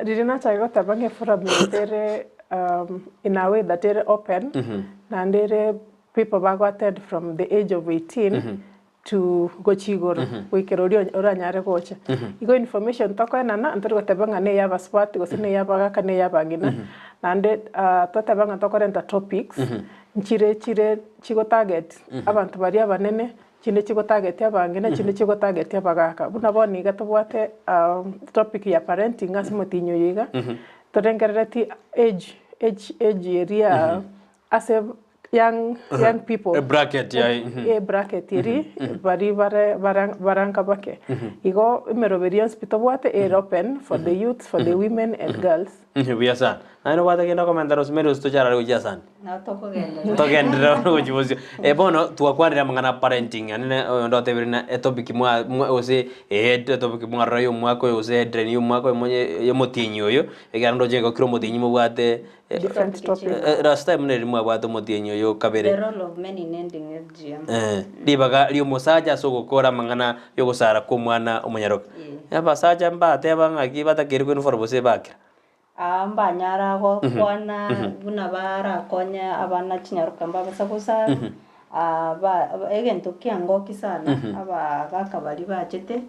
Riria nachake goteba ng'a eforum eye tere in a way that ere open, naende ere people bago attend from the age of 18 to gochia igoro goikera oria oranyare gocha. Igo information tokoenana ntori goteba ng'a neya abasubati gose neya abagaka neya abang'ina, naende twateba ng'a tokorenta topics nchire chire chigo target abanto baria abanene, chinde chigo target abang'ina, chinde chigo target abagaka. Buna bono iga tobwate topic ya parenting ase omotinyi oyo iga, torengerereti age age age eria ase young young people A bracket yaye, mhm. e bracket eri bari bare bara baranka bake igo emeroberi yonsi pi tobwate ere open for the youths for the women and girls Buya sana. Naye nobwate kende okomenta Rosemary gose tochare gochia asande? Nabo tokogenderera. Togenderere bono gochia bosio. Bono twakwanire amang'ana a parenting naende oyonde otebire ng'a etopic mwa mwa gose etopic mwarora ya omwaka oyo gose headline ya omwaka oyo monye ya omotienyi oyo, ekiagera ndoche igo kera omotienyi mobwate different topic last time neri mwabwate omotienyi oyo kabere. The role of men in ending FGM. Ribaga ri'omosacha ase ogokora amang'ana y'ogosara kw'omwana omonyaroka. Abasacha mbateba ng'aki batakeire koinform gose bakira. Aa mbanyara gokwana buna barakonye abana chinyaroka mbabasa gosara, ba egento kiangoki sana abagaka baria bachete,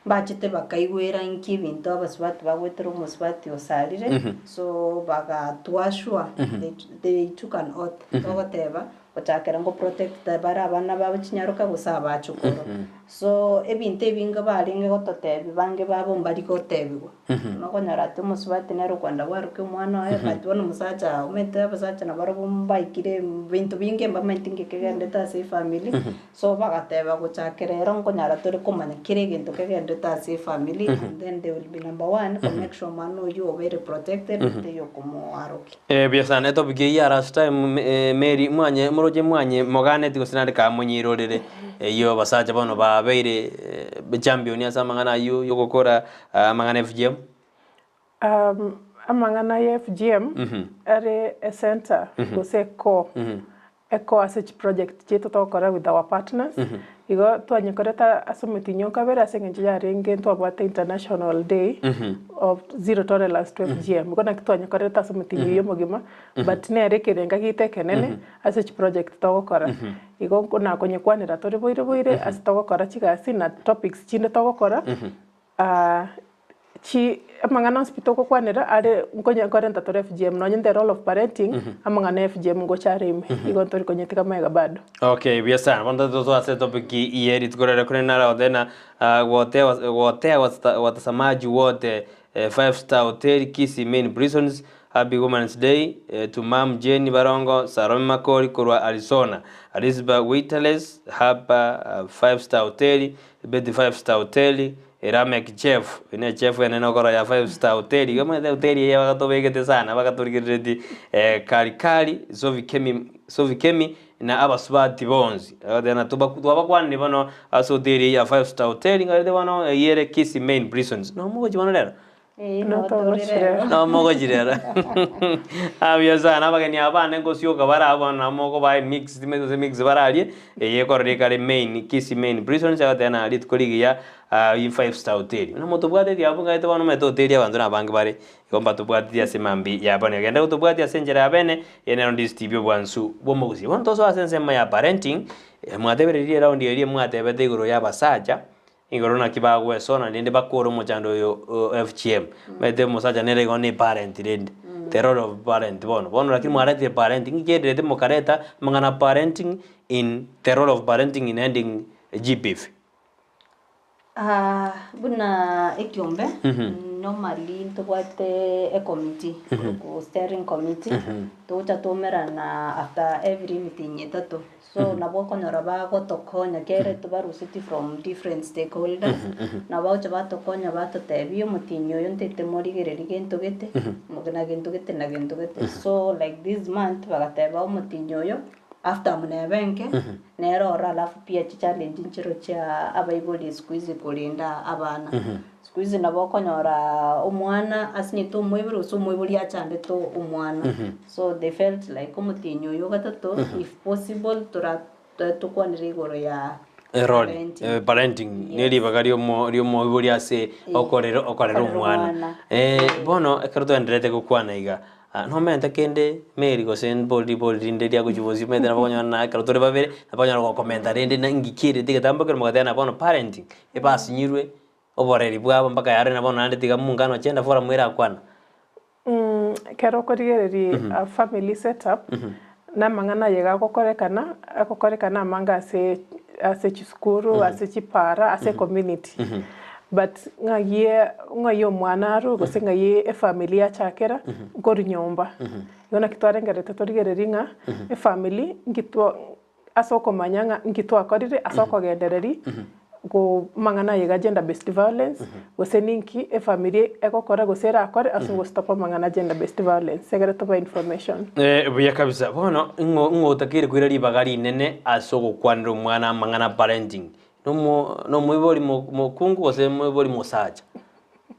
mbachete bakaigwera inki ebinto abasubati bagoetera omosubati osarire, so bagatwashwa they they took an oath bagoteba gochakera ngo protect bare abana babo chinyaroka gose abachokoro. So ebinto ebinge barenge gototebia bange babo mbari gotebiwa. Nokonyora ati omosubati nere okwenda bwarokia omwana oye, but bono omosacha omanyete abasacha nabarobwo mbaikire ebinto binge mbamaeti nki kegenderete ase efamiri, so bagateba gochakera ero nkonyara tore komanya kera egento kegenderete ase efamiri, and then they will be number one ko make sure omwana oywo obeire protected teiyo okomoarokia. Buya sana etopic eyio ya last time Mary mwanye moroche mwanye moganeti gose naende kamonyeirorere eyio abasacha bono babeire champion ase amang'ana ayio yogokora amang'ana FGM. Amang'ana ya FGM are ecenter gose ecore, ecore ase chiproject chiaito togokora with our partners, igo twanyekorete ase omotienyi o kabere ase eng'encho yarenge ntwabwate international day of zero tolerance to FGM, igo naki twanyekorete ase omotienyi oyio omogima, but nere ekerenga giaito ekenene ase chiproject togokora. Igo nakonyekwanera tore boire boire ase togokora chigasi na topics chinde togokora. Chi amang'ana onsi pi togokwanera are nkonya nkorenta tore FGM nonye the role of parenting amang'ana ya FGM ngocha are ime igo ntori konyetiga magega bado. Okay, buya sana. Bono tosoe ase etopic ye rituko riaria korende naro goteba ng'a gotea gotea watazamaji wote Five Star Hotel Kisii Main Prisons Happy Women's Day to Mum Jane Barongo Salome Makori korwa Arizona Alisba Waiters Hapa Five Star Hotel Betty Five Star Hotel Eramek Chef, oyo ne chef enene okora ya Five Star Hotel, iga omanyete hoteli eye bagatobegete sana bagatorigerereti Kali Kali, Sophie Kemi, Sophie Kemi na abasubati bonsi. Egoteba ng'a toba twabakwanire bono ase hoteli eye ya Five Star Hotel ngarete bono eyio ere Kisii Main Prisons. Nomogochi bono rero? Ee, notore rero. Nomogochi rero. Abuya sana abageni aba bane ngosioka bare abwo bono nabo mokobaa emix timanyeti gose emix bararie, eye ekorora ekare main, Kisii Main Prisons egoteba ng'a rituko rigiya eye Five Star Hotel. Buna motobwateti abwo ngaete bono omanyete hoteli abanto nabange bare, igo mbatobwateti ase mambia ya bono. Genda gotobwatia ase enchera ya bene, eye nero Ndisi TV obwansu bw'omogusii. Bono tosoe ase ensemo ya parenting, mwatebereria eraundi eria mwatebete igoro ya abasacha, Igoro naki bagwesona rende bakore omochando oyo o FGM. Omanyete omosacha nere igo ne parent rende, the role of parent bono. Bono lakini mwaretire parenting, inki kienderete mokareta amang'ana parenting in the role of parenting in ending GBV? Buna ekiombe, normally ntobwate ecommittee, korokwa steering committee, togocha twaumerana after every meeting etato. So nabo okonyora bagotokonya kere tobaruseti from different stakeholders, nabo bagocha batokonya batotebia omotienyi oyo ntaete morigererie gento gete, na gento gete na gento gete. So like this month bagateba omotienyi oyo after muna ebenke nere oro alafu pia chichallenge nchiro chia abaibori siku hizi korenda abana. Siku hizi nabo okonyora omwana asinyete omoibori gose omoibori achandete omwana. So they felt like omotienyi oyo ogatato if possible tora tokwanere igoro ya Erori, parenting. parenting Yes. neribaga riomo riomoibori ase okorera okorera Okorera omwana. omwana. Bono ekero twaendererete gokwana iga, nomente kende Mary gose mbori ribori rinde riagochia bosio omanyete nabo okonyora na ekero tore babere, nabo okonyora gokomenta rende na inki kierete egetambo ekero mogateba na bono parenting, ebasinyirwe oboreri bwabo mpaka yarore na bono naende tiga muungano chenda forum erakwana. Ekero okorigereria family set up, na amang'ana aye iga agokorekana, agokorekana amange ase ase chisukuru, ase chipara, ase ecommunity. But ng'agie ng'ai omwana arwe gose ng'ai efamily yachakera, nkorwa nyomba. Igo naki twarengerete torigererie ng'a efamily nki twa ase okomanya ng'a nki twakorire ase okogendereria go amang'ana aye iga gender based violence, gose ninki efamiri egokora gose erakore ase ogostopa amang'ana a gender based violence, egere tobae information. Buya kabisa. Bono ing'o ing'o otakeire koira ribaga rinene ase ogokwanera omwana amang'ana parenting? Nomo nomoibori mo mokungu gose moibori mosacha?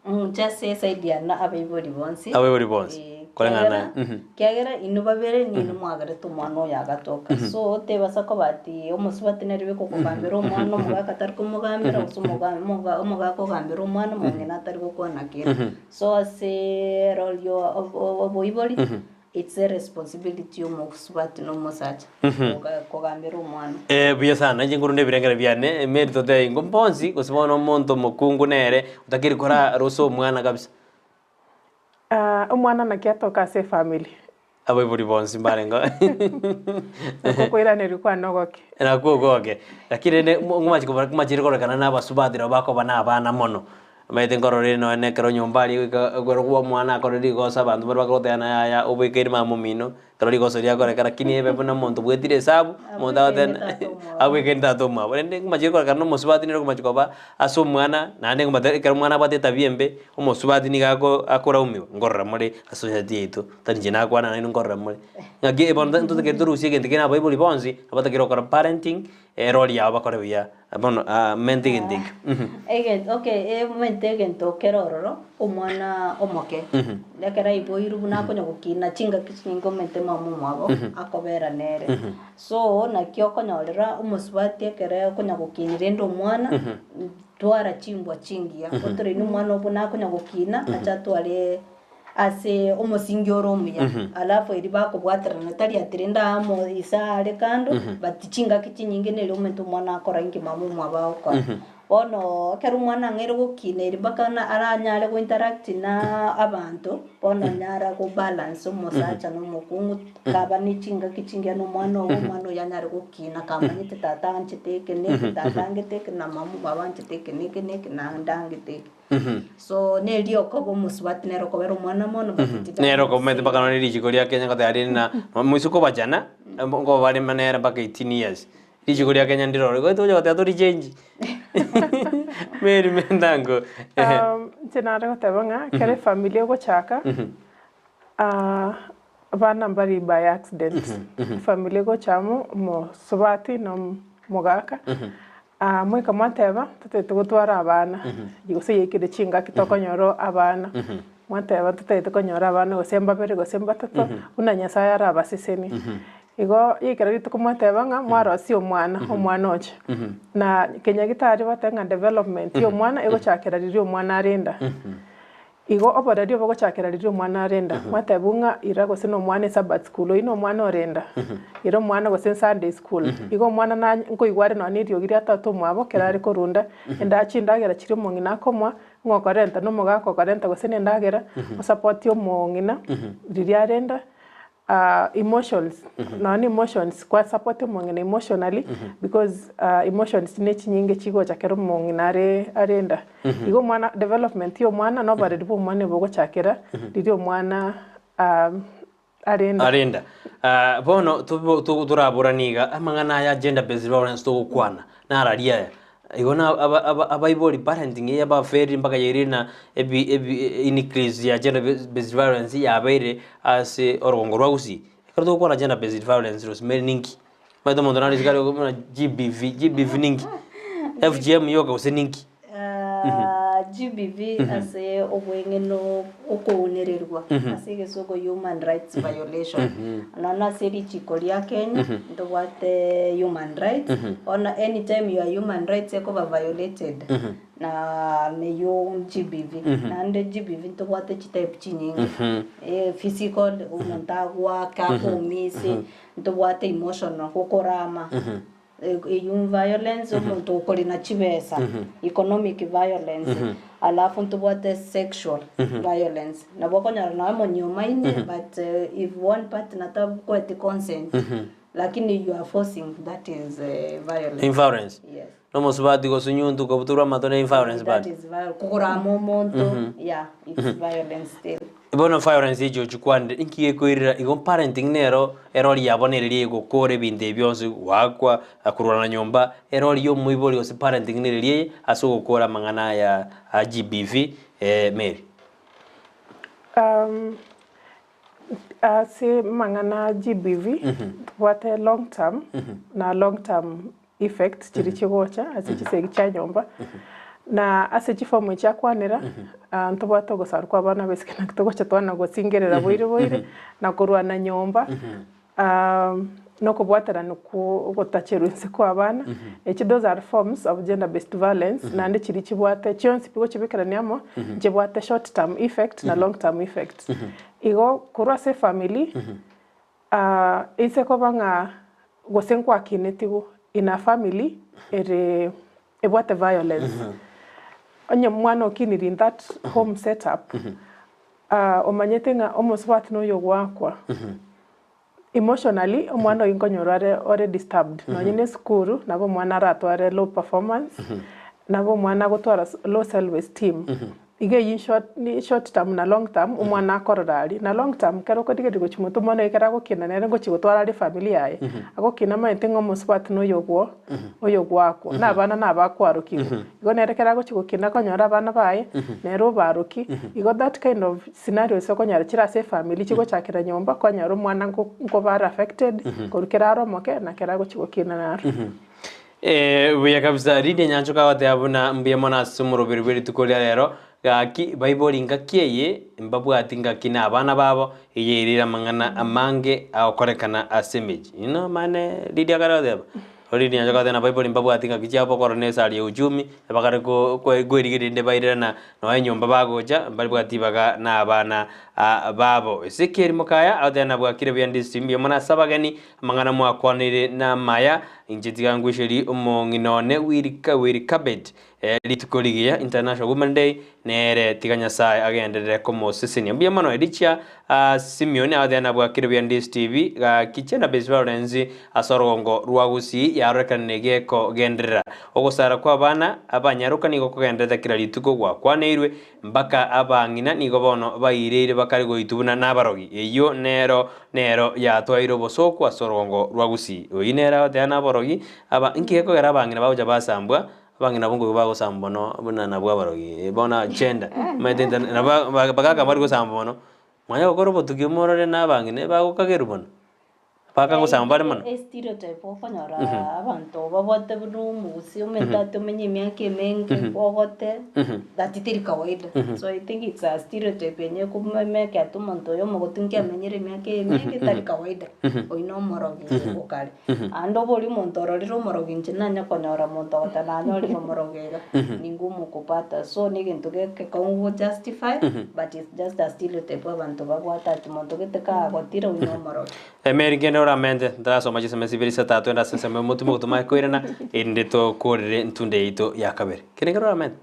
Inche ase eside yane abaibori bonsi. Abaibori bonsi, Eh, koreng'ana kiagera mhm. kiagera inwe babere ninwe mwagerete omwana oyo agatoka. So tebasa koba ati omosubati nere bweka okogambera omwana omogaka atari komogambera gose omoga omoga omogaka ogambera omwana omong'ina atari gokwana kende. So ase erori ya obo oboibori, it's a responsibility ya omosubati na omosacha koga kogambera omwana. Buya sana, inche nkorunda ebirengero biane, Mary totebie ingo mbonsi gose bono omonto omokungu nere otakeire kora rose omwana kabisa. Omwana naki atoka ase efamiri? Abaibori bonsi mbarengeo. Nakwo okoiraneria kwane ogoke. Nakwo ogoke. Lakini rende ngomachi kobara komachire kororekana na abasubati nabo bakoba na abana mono. Omanyete nkorora nonya na ekero nyomba aria goika ekero kwa omwana akore rigoso abanto baria bakogotebia yaya oboikaire mama omino, ekero rigoso riakoreka lakini ebe buna omonto bwetire esabu, omonto agoteba abwekaine tata omwabo. Rende ngomachire kororekana na omosubati nere okomachi koba ase omwana, naende ngomateba ekero omwana abwate etabia embe, omosubati nigo ako akoraumiwa, nkorora more ase society yaito, tari inche nakwana naende nkorora more. Ng'aki bono ntotagete torusie egento kere na abaibori bonsi, nabo batakeire gokora parenting, erori yabo bakore buya. Bono mente egento ekio. Ege okay emente egento kere ororo, omwana omoke, ekero aiboirwe buna akonya gokina chingaki chinyinge omanyete mama omwabo akobera nere. So naki okonyorera omosubati ekere okonya gokina rende omwana, twara chimbwa chingiya, otoraine omwana oo buna akonya gokina ache atware ase omosingi ore omuya, alafu erio bakobwaterana tari ati rende amo ise are kando, but chingaki chinyinge nere omanyete omwana akora inki mama omwabo agokora. Bono ekero omwana ang'eire gokina eri mpaka na aranyare go interact na abanto, bono anyara go balance omosacha na omokungu, kaba ne chingaki chingiya na omwana ogo, omwana oyio anyare gokina kamanyete tata anchete eke na eke, tata angete eke na mama omwabo anchete eke na eke na eke naende angete eke. So neri okoba omosubati nere okobera omwana mono but it Nere doesn't okomanyete say mpaka nonye richiko ria Kenya ngoteba rinde na moise kobachana, nkoba bare nere mpaka 18 years. Richiko ria Kenya ndiroro igo togocha goteba torichengi Mary Mendango ehe. Inche nare goteba ng'a ekero efamiri egochaka, abana mbari by accident. Efamiri egocha amo, omosubati na omogaka, Moika mwateba, Totagete gotwara abana, gose yaikire chingaki tokonyora abana. Mwateba, Totagete konyora abana gose mbabere gose mbatato, buna Nyasaye arabasesenie. Igo yaikera rituko mwateba ng'a mwarosie omwana, omwana oche. Na kenyagitari bateba ng'a development ya omwana egochakera riria omwana are enda. Igo oboreri obo gochakera riria omwana are enda, mwatebwa ng'a ira gose nomwana esabbath school, oyio nomwana ore enda, ira omwana gose sunday school. Igo omwana na nkoigwa are nonya na eriogi ria tata omwabo ekero are korunda enda chindagera chiria omong'ina akomoa, ng'a okorenta na omogaka okorenta gose na endagera, osapotie omong'ina riria are enda. Emotions, nonya na emotions kwa support omong'ina emotionally because emotions ne chinyinge chigocha ekero omong'ina are are enda. Igo omwana development ya omwana na oboreri bwa omwana bogochakera riria omwana are enda. Are enda. Bono tobo toraboranie iga, amang'ana aya gender based violence togokwana, nararia aya. Igo na aba aba abaibori parenting eye yabaferire mpaka yairire na ebi ebi increase ya gender based violence yabeire ase orogongo rwa gusii. Ekero togokwana gender based violence Rosemary ninki? Omanyete omonto nare isiko aria buna GBV, GBV ninki? FGM yoka gose ninki? GBV ase obweng'eno okounererwa ase egesongo human rights violation. Nonya ase richiko ria Kenya ntobwate human rights, bono anytime your human rights ekoba violated na neywo GBV. Naende GBV ntobwate chitype chinyinge, physical omonto agoake akoumise, ntobwate emotional gokorama. Eyio violence omonto okorina chibesa, economic violence, alafu ntobwate sexual violence. Nabo okonyora nonya monyuomaine but if one partner takweti consent, lakini you are forcing that is violence. Violence. Yes. Na omosubati gosunyuntuka obutorwe amato ne violence That bado. is viol- kogorama omonto, yeah, it's violence still. Bono violence echi ochikwanire, inki gekoirera igo parenting nero erori yabo nere riria egokora ebinto ebi bionsi goakwa, korwana nyomba, erori ya omoibori gose parenting nere riria eye ase ogokora amang'ana aya a GBV Mary. Ase amang'ana a GBV, tobwate long term na long term effects chiria chigocha ase chisegi chia nyomba, na ase chifomu echi akwanera, ntobwate ogosarwa kwa abana abaiseke naki togocha twana gosingerera boire boire, na korwana nyomba, na okobwaterana kwa ogotacherwa inse kwa abana, echi those are forms of gender based violence, naende chiria chibwate chionsi pi gochibekerania amo, nchibwate short term effect na long term effect. Igo korwa ase efamiri. Inse koba ng'a gose nkwakinetigwe in a family ere ebwate violence, onye omwana okinire in that home set up, omanyete ng'a omosubati noyo ogoakwa, emotionally omwana oyio nkonyora are ore disturbed, nonye na esukuru nabo omwana aratware low performance, nabo omwana agotwara low self esteem. Iga eyio short ni short term na long term omwana akorora aria. Na long term kero okorigereria gochia motwe omwana oye ekero agokina nere ngochia gotwara are efamiri yaye, agokina amaete ng'a omosubati noyo obwo oyo ogwakwa, na abana nabakwarokigwa. Igo nere ekero agochia gokina akonyora abana baye, nere obarokia, igo that kind of scenarios okonyora chire ase efamiri chigochakera nyomba kwanyora omwana nko nkoba are affected korwa kero are omoke na kero agochia gokina naro. Ee, buya kabisa. Lydia Nyanchoka agoteba buna mbuya mono ase omoroberi bwe rituko ria rero, gaki baibori ngaki eye mbabwati ngaki na abana babo, eye erire amang'ana amange agokorekana ase emechie. Inwe omanyene Lydia akare goteba, Lydia Nyanchoka agoteba na baibori mbabwati ngaki chiabo okorora na esari ya uchumi, bakare ko kwerigereria rinde bairerana nonya enyomba bagocha mbaribwati ribaga na abana babo. Ezekiel Mokaya agoteba nabwakire buya ndisi mbuya mono ase abageni, Amang'ana mwakwanire namaya, inche tiga ngweicherie omong'ina one Wilkabet rituko rigiya, International Women Day, nere tiga Nyasae agenderere komosesenia. Mbuya mono Elicha Simeon agotebi nabwakire buya Ndisi TV, gaki Gender Based Violence ase orogongo rwa Gusii yarorekanire gekogenderera. Ogosara kwa abana abanyaroka nigo kogendererete kera rituko gwakwaneirwe Mpaka abang'ina nigo bono baireire bakare goitwa buna nabarogi. Eyio nero nero yatwaire obosooku ase orogongo rwa Gusii. Oyio nere agoteba naborogi aba, inki gekogera abang'ina bagocha basambwa, abang'ina abwo nkoigwa bagosambwa mono buna nabwo abarogi. Bono gender, omanyete inter nabo bagaka mbari gosambwa mono, mwanya gokora obotuki omorore na abang'ina ebagokagerwa mono. Bakagosamba bare mono. Estereotype okonyora abanto babwate buna omogusii omentati omenye emiaka emenge ogote that teri kawaida so I think it's a stereotype enye ekomake ati omonto oyo omogotu nki amenyire emiaka eye emenge tari kawaida oyio na omorogi okare. Naende oborie omonto ororire omorogi inche nanye konyora omonto ogoteba nanyorire omorogi iga ni ngumu kupata so na egento gekong'u go justify but it's just a stereotype abanto babwate ati monto gete kagotire oyio na omorogi. Emeri kende oramente, ntarasoma chisemi ibere isatato twende ase ensemo y'omotwe mogotomake koirana, erinde tokorere entunde yaito ya kabere. Kende kere oramente?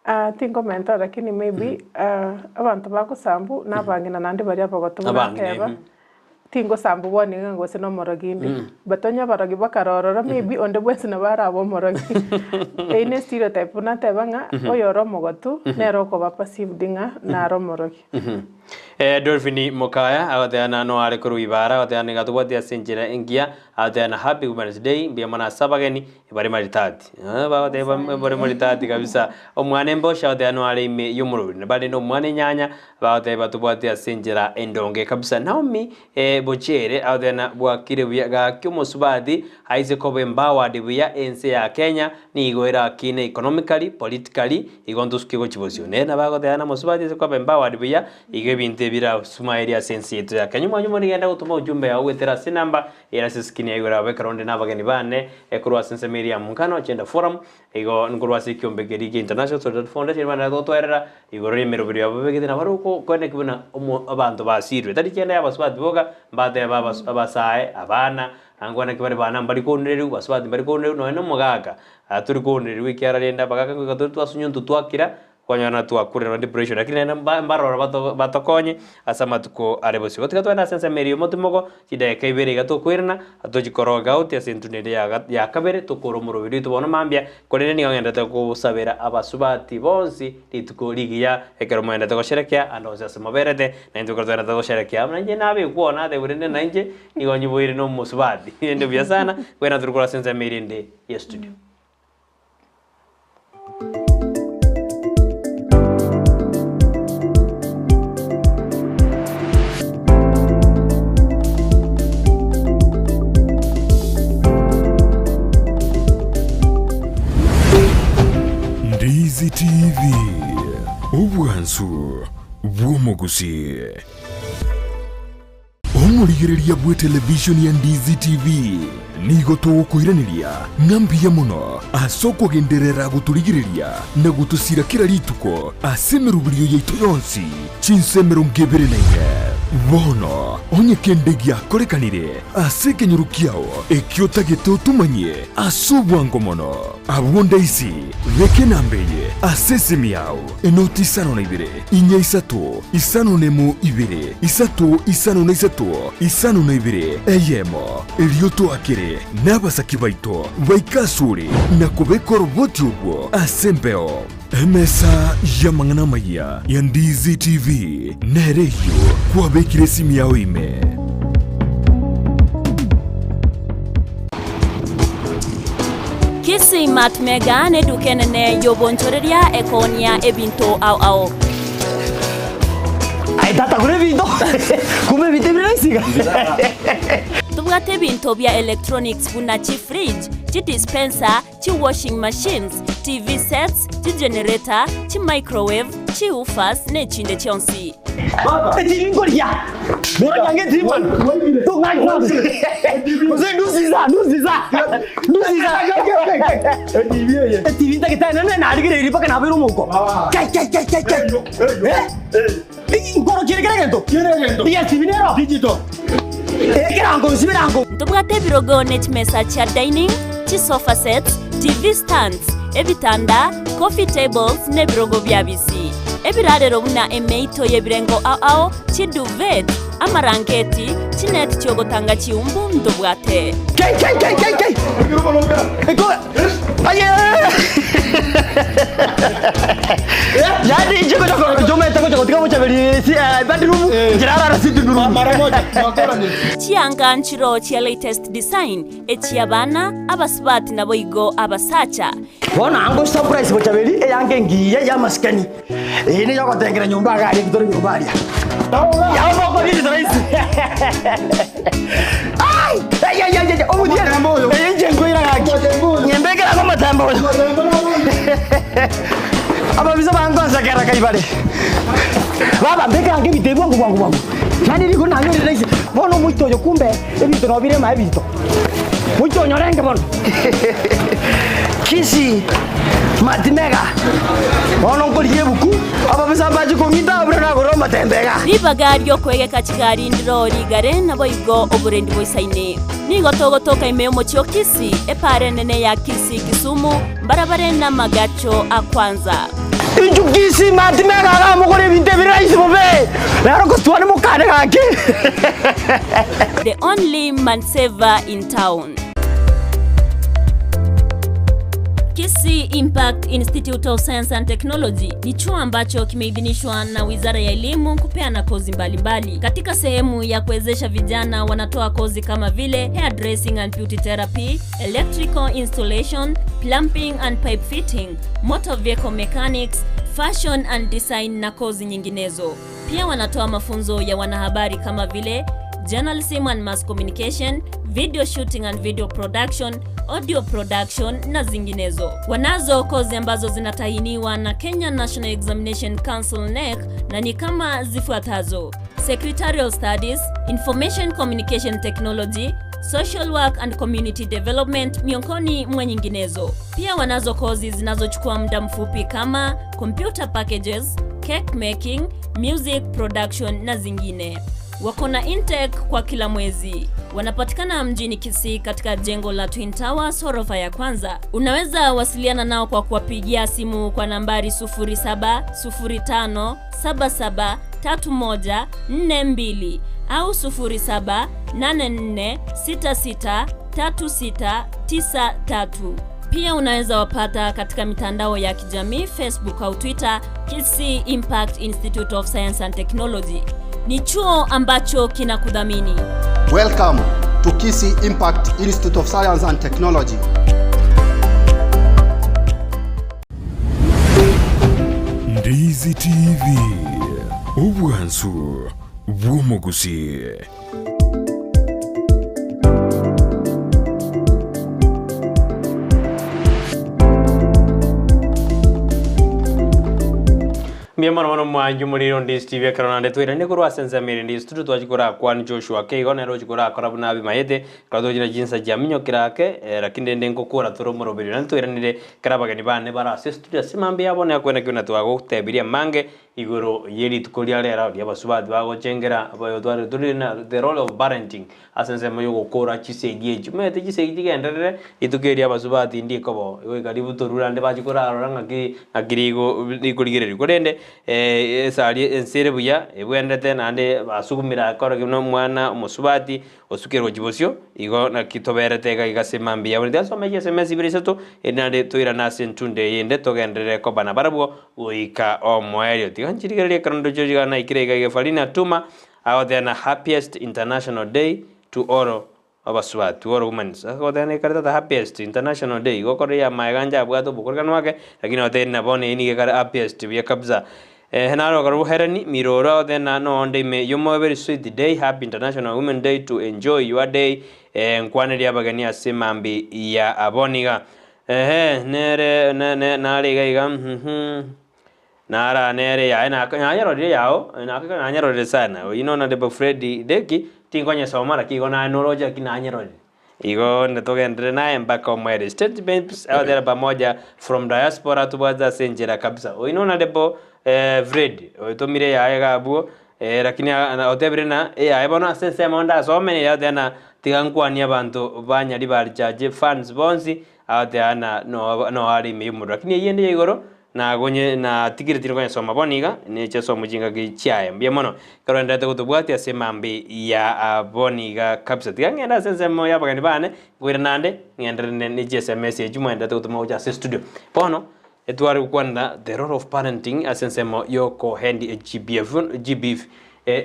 Ah, tinkomenta lakini maybe ah, abanto bagosambu na abang'ina naende baria abagotu buna Abang'ina, ateba, mhm. tingosambu bono iga gose na omorogi inde. But onye abarogi bakare ororo maybe onde bwensi nabo arabe omorogi. Eyio ne stereotype buna ateba ng'a oyore omogotu nere okoba perceived ng'a nare omorogi. Dolphine Mokaya agoteba na noare korwa Ibara agoteba nigo atobwati ase enchera engiya agoteba na happy women's day mbuya mono ase abageni bare maritati bagoteba bare maritati kabisa omwana embosha agoteba noare ime y'omoroberi na bare na omwana enyanya bagoteba tobwati ase enchera endonge kabisa Naomi Bochere agoteba na bwakire buya gaki omosubati aise koba empowered buya ense ya Kenya nigo erakine economically, politically Igo ntosuke gochia bosio. Nere nabo agoteba ng'a mosubati ase koba empowered buya, igo ebinto ebi birasumaerie ase ense yaito ya Kenya. Omwanya omone genda gotoma ujumbe yao goetera ase enamba ere ase eskrini ya igoro abwo ekero onde na abageni bane korwa ase ensemo eria ya Muungano Gender Forum, igo nkorwa ase ekiombe keria kia International Solidarity Foundation bande gotwerera igoro y'emeroberi yabo babegete nabo okoeneki buna omo abanto basirwe. Tari chende ya abasubati boka, mbatebe abas abasae, abana, angwana ki bare bana mbari kounererigwa, basubati mbari kounererigwa nonya na omogaka. Tori kounererigwa ekiagera rende abagaaka ngoika tore twasunyuntwa twakira, kwanyora na twakurire na depression lakini naende mba mbaroro bato batokonye ase amatuko are bosio. Gotiga togende ase ensemo eria y'omotimoko, chidakika ibere iga tokoirana, tochie koroga out ase entunda ende ya ga ya kabere, tokore omoroberi oito bono mambia, korende nigo ngenderete kosabera abasubati bonsi rituko rigiya ekero mogenderete gosherekea ande onsi ase moberete, naintwe ekero togenderete gosherekea buna inche nabekwa oo natebwa rende nainche nigo nyiboire na omosubati, rende buya sana, kwena tore korwa ase ensemo eria ende. ye studio. Ndizi TV, obwansu bw'omogusii. Omorigereria bw'etelevishoni ya Ndizi TV nigo togokoiraneria ng'a mbuya mono ase okogenderera gotorigereria na gotosira kera rituko ase emeroberio yaito yonsi chinsa 24. Bono onye kende giakorekanire ase ekenyoro kiao ekio otagete otomanyie ase obwango mono, abwo ndaisi beka enamba eye ase esimi yao. Enoti isano na ibere, inya isato, isano nemo ibere, isato isano na isato, isano na ibere, eyemo. Erio toakere nabasaki baito baike asore na kobeka oroboti orwo ase embeo. Emesa y'amang'ana amayia ya Ndizi TV nere eyio kwabekire esimi yao ime. Kisii Mart Mega neduka enene y'obonchoreria ekoonia ebinto ao ao. Aye tata gora ebinto kumbe ebinto ebire rahisi iga. Ntobwate ebinto bia electronics buna chifridge, chidispenser, chiwashing machines, TV sets, chigenerator, chimicrowave, chiwoofers na echinde chionsi. Etiri nkoria Nkoria etiri bwana Gose ndusiza ndusiza ndusiza Etiri ntagete nene narigereiri mpaka nabeire omouko Kai kai kai kai kai Eh Nkorokiere kera egento Yes nero Ekerango nsiberango Ntobwate ebirogo ne chimesa chia dining, chisofa sets, TV stands, ebitanda, coffee tables, na ebirogo bia bisi. Ebirarero buna emeito y'ebirengo ao ao, chiduvet, amaranketi, chinet chi'ogotanga chiumbu ntobwate. Kai kai kai kai kai Eko Aye Yaani inche gocha korora chomete gocha gotiga bochaberi si bedroom nchirarara sitting room. Chianga nchiro chia latest design, echi'abana, abasubati naboigo abasacha. Bono ango surprise bochaberi eyange engiya y'amasikani. Eye niyo ogotengera nyomba iga aria ekitore nyomba aria. Yao mokorire rahisi. Ai! Ai ai ai ai omothiere. Eye inche nkoira gaki. Nyembekera ase omotembe oyo. Ababisa bangonsekera kai bare. Baba mbekera ange ebinto ebi bwango bwango bwango. Yaani rigoro nanyorire rahisi. Bono omoito oyo kumbe ebinto nabo bire ime ebinto. Moito onyorenge bono. Kisii Matimega bono nkorigia ebuku ababisa mbache kong'ita buna nagorire omotembe iga. Ribaga ri'okoegeka chigari ndiro rigare, naboigo oborendi boisaine. Nigo togotoka ime y'omochie o Kisii, epaara enene ya Kisii Kisumu, mbarabare namagacho a kwanza. Inchu Kisii Matimega iga mogore ebinto ebire rahisi bobe, naro gotwane mokane gaki. The only man saver in town. Kisii Impact Institute of Science and Technology ni chuo ambacho kimeidhinishwa na Wizara ya Elimu kupeana kozi mbalimbali. Katika sehemu ya kuwezesha vijana wanatoa kozi kama vile hairdressing and beauty therapy, electrical installation, plumbing and pipe fitting, motor vehicle mechanics, fashion and design na kozi nyinginezo. Pia wanatoa mafunzo ya wanahabari kama vile journalism and mass communication, video shooting and video production, audio production na zinginezo. Wanazo kozi ambazo zinatahiniwa na Kenya National Examination Council KNEC na ni kama zifuatazo: Secretarial Studies, Information Communication Technology, Social Work and Community Development miongoni mwa nyinginezo. Pia wanazo kozi zinazochukua muda mfupi kama computer packages, cake making, music production na zingine. Wako na intake kwa kila mwezi. Wanapatikana mjini Kisii katika jengo la Twin Towers ghorofa ya kwanza. Unaweza wasiliana nao kwa kuwapigia simu kwa nambari 0705773142 au 0784663693. Pia unaweza wapata katika mitandao ya kijamii Facebook au Twitter, Kisii Impact Institute of Science and Technology. Ni chuo ambacho kinakudhamini. Welcome to Kisii Impact Institute of Science and Technology. Ndizi TV, obwansu bw'omogusii. Mbuya mono mono mwanchi omoriri onde Steve ekero naende twairanie korwa ase ensemo ere ndisi turi twachia korakwana Joshua ake igo nere ochia korakora buna abimaete ekero tochire chinsa chiaminyokire ake lakini rende ngokora tore omoroberio naende twairanire ekero abageni bane bare ase estudio ase mambia yabo nakwene ki buna twagotebirie amange igoro ye rituko ria rero ria abasubati bagochengera abayotware tore na the role of parenting ase ensemo ya ogokora chisegi echi. Omanyete chisegi chigenderere rituko erio abasubati ndikobo goika ributorwe naende bachia korarora ng'aki ng'aki rigo rikorigereria. Korende esari ense ere buya ebwenerete naende basugumire akore buna omwana omosubati osukire gochia bosio igo naki toberete iga iga ase mambia yabo. Tiga nsome chiSMS ibere isato erinde naende toirane ase entunde eyende togenderere koba nabarabwo goika omoerio. Tiga nchirigererie ekero ndoche iga naikire iga iga Farina Tuma agoteba na happiest international day to all abasubati, to all women. Agoteba nekare tata happiest international day igo okore ya maega nche abwate obokorekanu ake lakini agoteba na bono eye nigo ekare happiest buya kabisa. Eh, naro karibu Helen Miroro then no onde ime yomo very sweet day happy international women day to enjoy your day eh, nkwaneria abageni ase mambi ya aboniga ehe nere ne, ne, nare iga iga nara nere yaye nanyarorire yao naka nanyarorire sana oyi nona debo Freddy deki tinkonyesoma lakini igo nanyoroja lakini nanyarorire igo netogendere naye mpaka omwere statements out there pamoja from diaspora tubwaza ase enchera kabisa oyi nona debo eh, Fred oitomire yaye gabwo eh, lakini otebire na yaye bono ase ensemo ndasome yatena tiga nkwania abanto banyari barichache fans bonsi ateana no no ari ime y'omorero lakini eyende ya igoro nagonye natigire tiri konyesoma bono iga nechesomo chingaki chiaye mbuya mono ekero oenderete gotobwatia ase emambi ya bono iga kabisa tiga ng'ende ase ensemo ya abageni bane nkoira nande ng'enderere ne chi sms echi mwaenderete gotoma gocha ase estudio. Bono etware gokwanera the role of parenting ase ensemo ya okohendi GBF GBV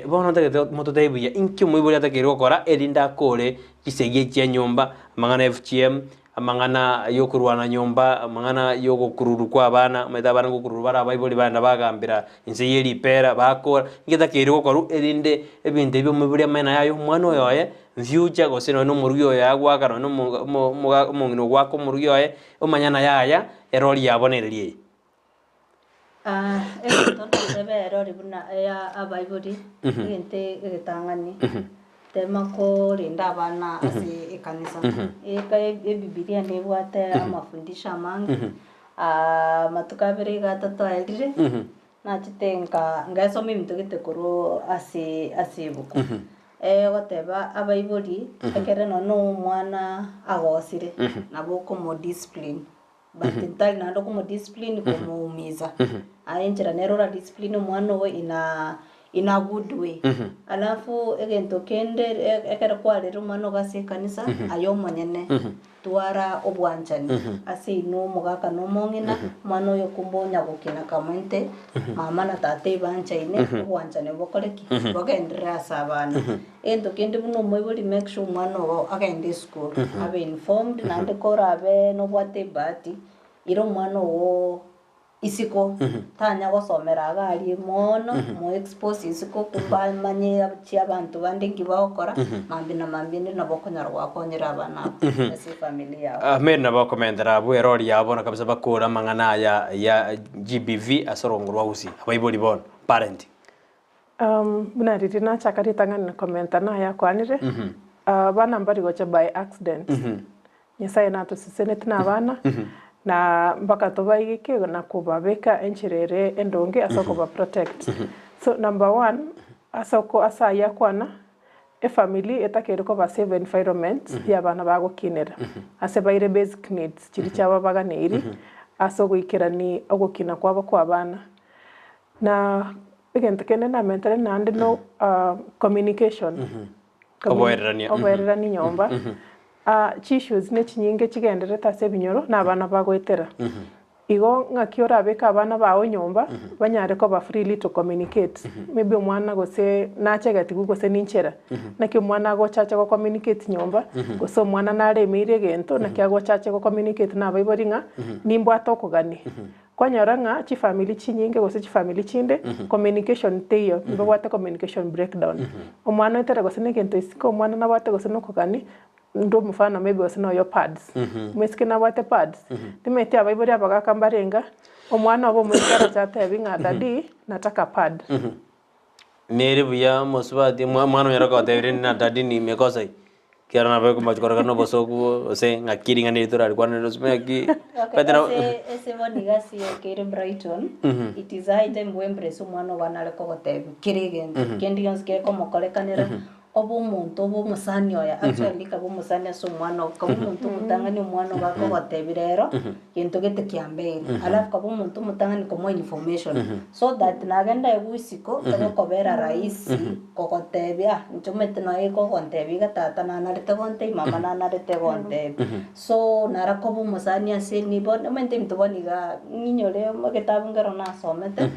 bono ntagete mototebie buya inki omoibori atakeire gokora erinde akore chisegi echi chia nyomba amang'ana ya FGM amang'ana ya okorwana nyomba, amang'ana ya ogokururwa kwa abana, omanyete abana ngokururwa bare abaibori baenda bagambera inse ye ripera bakora, ngetakeire gokorwa erinde ebinto ebi omoibori amanye naye aye omwana oyo oye mfuture gose nonye na omorugi oyo agoaka nonye na omo omo omoga omong'ina ogoaka omorugi oye, omanye naye aya erori yabo nereri eye. Egento ndatebe erori buna eya abaibori, egento egetang'ani, tema korenda abana ase ekanisa. Eka ebibilia nebwate amafundisho amange, amatuko abere iga atato aerire, nachete nka ngesoma ebinto gete korwa ase ase ebuku. Egoteba abaibori, ekere nonye na omwana agosire, nabo okomodiscipline. But ntari naende okomodiscipline komoumiza. Aye enchera nere ora discipline omwana ogo in a in a good way. Alafu egento kende ekero kwarerire omwana ogo ase ekanisa, aye omonyene twara obwanchani ase inwe omogaka na omong'ina, omwana oyo kumbe onya gokina kamointe, mama na tata ebanchaine, obwanchani bokore ki? Bogenderere ase abana. Egento kende buna omoibori make sure omwana ogo agende esukuru, abe informed naende korabe nobwate ebahati, ira omwana ogo isiko, tanya gosomera iga aria mono, mo expose isiko kumbe amanye chia abanto bande nki bagokora, mambia na mambia ende nabo okonyora gwakonyire abana abwo ase efamiri yabo. Amen nabo okomentera abwo erori yabo bono kabisa bakore amang'ana aya ya GBV ase orongo rwa Gusii, abaibori bono, parenting. Buna riria nachaka ritang'ani komenta nayakwanire, abana mbari gocha by accident. Nyasaye natoseseneti na abana, na mpaka tobaigeke na kobabeka enchera ere endonge ase okoba protect. So number one, ase oko ase ayio akwana, efamiri etakeire koba safe environment ya abana bagokinera, ase baire basic needs chiria chiabo baganeiri, ase ogoikerani ogokina kwabo kwa abana. Na egento kende namentere naende no communication. Oboererania. Oboererania nyomba. Chi-issues ne chinyinge chigendererete ase ebinyoro na abana bagoetera. Igo ng'aki orabeke abana bao nyomba, banyare koba freely to communicate. Maybe omwana gose nachegetigwe gose ninchera, naki omwana agocha ache go communicate nyomba, gose omwana naremeire egento, naki agocha ache go communicate na abaibori ng'a nimbwate okogania. Kwanyora ng'a chifamiri chinyinge gose chifamiri chinde, communication teiyo, mbabwate communication breakdown. Omwana oetere gose na egento isiko, omwana nabwate gose na okogani, inde omofano maybe gose na oyo pads, omoiseke nabwate pads, timanyeti abaibori abagaka mbarenga, omwana obo omoiseke arache atebi ng'a daddy nataka pad. Nere buya omosubati omwana onyare kogotebia rende na daddy nimekosa eye, ekiagera nabo ekomochi kororekana na obosoku gose ng'aki ring'ana eri torarikwanere gose ng'aki Okay, omanyete nabo ase ase bono iga ase ekeire Brighton, it is high time bwembrace omwana ogo nare kogotebia kera egento, kende gionsi gekomokorekanera, obe omonto obe omosani oye, actually kabe omosani ase omwana oo, kabe omonto omotang'ani omwana ogo akogotebia rero, gento gete kiambeire, alafu kabe omonto omotang'ani komoa information, so that nagenda aigwe isiko, egokobera rahisi kogotebia ah inche omanyete nonya ekogontebia iga tata nanarete gontebia, mama nanarete gontebia. So nara koba omosani ase nigo omanyete ebinto bono igaa, ng'inyore egetabu nkero nasomete,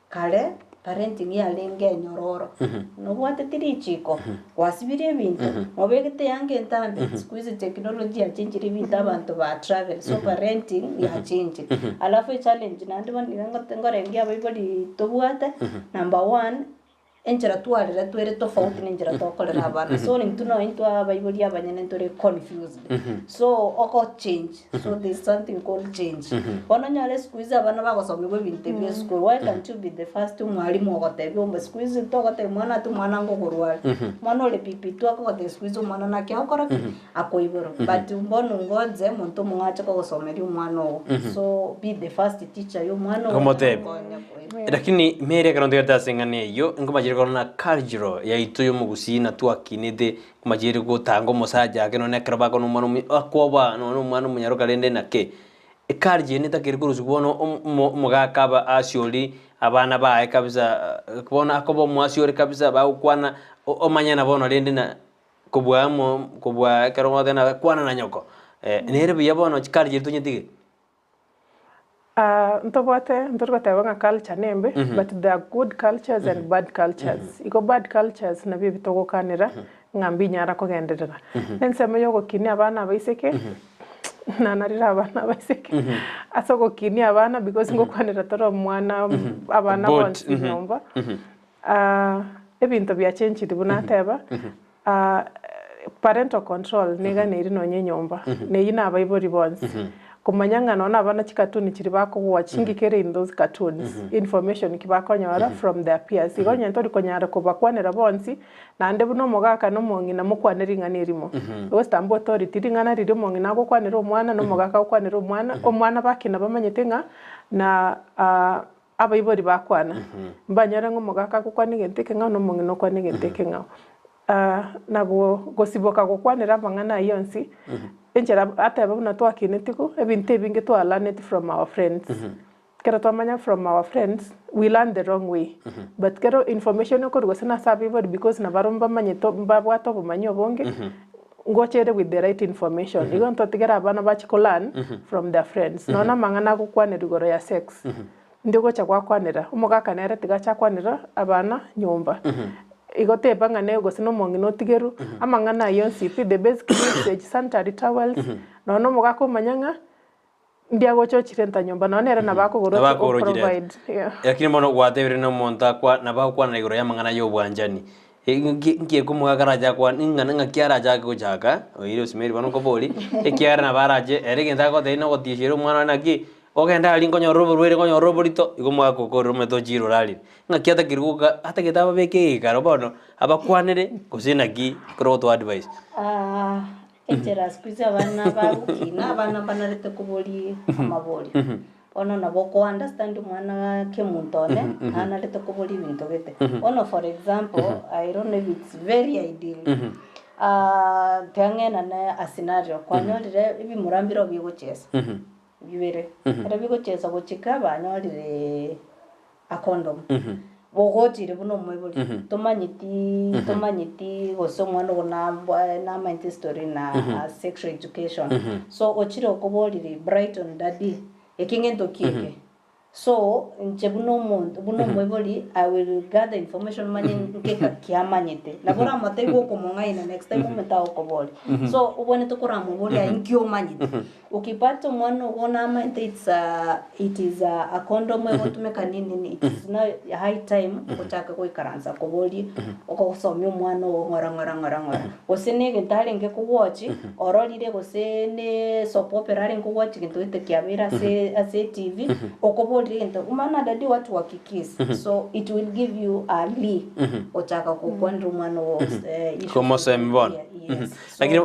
kare. Parenting yarenge enyororo, nobwateti richiko, gwasibirie ebinto, nobegete eyanga entambe, siku hizi technology yachenchire ebinto abanto ba travel, so parenting yachenchire. Alafu echallenge naende bono iga ngote nkorengia abaibori tobwate, number one, enchera twareretwe ere tofauti na enchera tokorera abana, so intwe nonye intwe abaibori abanyene ntore confused, so ogochange, so there is something called change. Bono onyore siku hizi abana bagosomiwa ebinto ebio esukuru, why can't you be the first omwalimu ogotebia omo siku hizi togotebia mwana ati omwana ngokorwa are, mwana ore pp2 akogotebia siku hizi omwana naki agokora ki? Akoiborwa. But mbono ngonche omonto omong'ao ache kogosomeria omwana ogo, so be the first teacher ya omwana ogo Omotebi. konya koigwa. Lakini Mary ekero ntoigete ase eng'ana eyio, nkomachire korora na cultural yaito ya omogusii na twakinete, nkomachire gotanga omosacha ake nonye ekero bakona omwana omuya akoba nonye omwana omonyaroka rende naki, eculture eye netakeire korusia bono omo omogaka aba asiori abana baye kabisa bono akoba omoasiori kabisa bagokwana omanyana bono rende na kobua amo kobua ekero ogoteba na kwana na nyoko, nere buya bono chiculture eria tonyetige. Ntobwate ntori goteba ng'a culture nembe, but there are good cultures and bad cultures. Igo bad cultures nabio ebi togokanera ng'a mbinyara kogenderera. Ensemo ya ogokinia abana abaiseke, nanarire abana abaiseke, ase ogokinia abana because ngokwanera tore omwana abana Both, bonsi nyomba, ebinto biachenchiri buna ateba, Parental control neganeiri nonya enyomba, na eyio nabaibori bonsi. Komanya ng'a nonya abana chikatuni chiria bakogwatch chinki kere in those cartoons, information ki bakonyora from their peers. Igo onye tori konyara kobakwanera bonsi, naende buna omogaka na omong'ina mokwane ring'ana erimo. Gose tambu authority, ring'ana riria omong'ina agokwanera omwana na omogaka agokwanera omwana, omwana bakina bamanyete ng'a na abaibori bakwana, mbanyore ng'a omogaka agokwana egento ekeng'ao na omong'ina okwana egento ekeng'ao. Na gosiboka gokwanera amang'ana ayio onsi, enchera ateba buna twakinetigwe, ebinto ebinge twa learned from our friends. Ekero twamanya from our friends, we learn the wrong way. But kero information ekorwa gose nase abaibori because nabarobwo mbamanyete mbabwate obomanyi obonge, ngocha ere with the right information. Igo ntotigere abana bache ko learn from their friends. Nonya na amang'ana agokwanerwa igoro ya sex, indi ogocha gwakwanera, omogaka nere tiga ache akwanere abana nyomba. Igo teba ng'a ne gose na omong'ina otigerwe, amang'ana ayio onsi pi, the basic needs, echi sanitary towels, nonya na omogaka omanya ng'a Ndiagocha ochirenta nyomba, nonya nere nabo akogora Nabo ochi akogora ochirenta. o-provide, yeah. Lakini bono gwatebire na omonto akwa nabo agokwana igoro y'amang'ana y'obwanchani. Nki nki ekomoa karache akwane ing'ana ng'aki arachake gochaka, oire osimeri bono nkobori, ekiagera nabo arache ere egento agotebia na ogotishera omwana one naki, ogende aria nkonyora oborwaire nkonyora oborito, igo omogaka okorire omanyete ochire orarire. Ng'aki atakeri goka atagete ababeke egeikaro bono, abakwanere, gose naki, ekero ogotoa advice. Enchera siku hizi abana bagokina, abana mbanarete koboria amaborio. Bono nabo oko understand omwana kemonto one, nanarete koboria ebinto gete. Bono for example, I don't know if it's very ideal, tiga ng'enane a scenario, kwanyorire ebimura mbirobio bigochesa, bibere, ekero bigochesa gochika banyorire a condom. Bogochire buna omoibori, tomanyeti tomanyeti gose omwana ogo nabwa namaete history na sexual education. So ochire okoborire Brighton daddy, eke ngento ki eke? So inche buna omonto buna omoibori I will gather information manye nkeka ki amanyete. Nabo oramotebie gokomong'aina next time omanyete agokoboria. So obwenerete koramoboria aye nki omanyete. Ukipata omwana ogo namaete it's a it is a a condom egotumeka nini nini it is now high time ochake goikaransa koboria okogosomia omwana ogo ng'ora ng'ora ng'ora ng'ora. Gose na egento arenge kowatch ororire gose ne soap opera arenge kowatch egento gete kiabeire ase ase etv okoborire egento omwana daddy watu wakikiss so it will give you a lee gochaka gokwanera omwana ogo issues Komosemi bono. yes. Lakini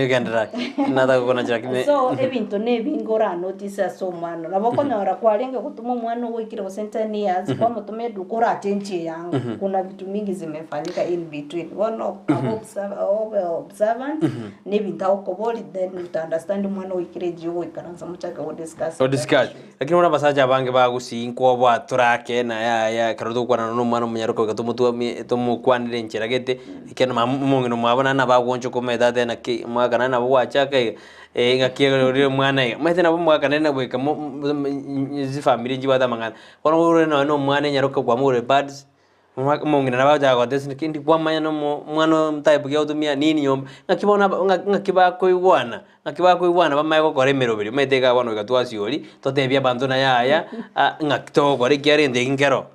genderera nataka konacha lakini So ebinto na ebinge oranotice ase omwana nabo okonyora kwarenge gotoma omwana ogoikire gose 10 years kwamotoma eduka orachenchie eyanga kuna vitu mingi zimefanyika in between bono okaba observe obe observant na ebinto agokoboria then uta understand omwana oikire age ya ogoikaransa mochake godiscuss Odiscuss. Lakini bono abasacha abange bagusii nkobua torake na yaya ekero togokwana na omwana omonyaroka goika tomotwamie tomokwanere enchera gete, ekiagera mama omong'ina omwabo naende nabo. bagwonchoka omanyete ate naki omogaka naende nabo gwachaka iga, ng'aki ororire omwana iga, omanyete nabo omogaka naende goika mo chifamiri nchibwate amang'ana. Bono orore nonye na omwana enyaroka kwamogorire pads, omong'ina nabo agochaka gotesa naki ndi kwamanya na omo omwana oyo type ki agotumia nini nyomba, ng'aki bono aba ng'a ng'aki bakoigwana, ng'aki bakoigwana bamanye gokora emeroberi, omanyete iga bono goika twasiori, totebie abanto na yaya, ng'aki togokora ekiagera egento eki nkero.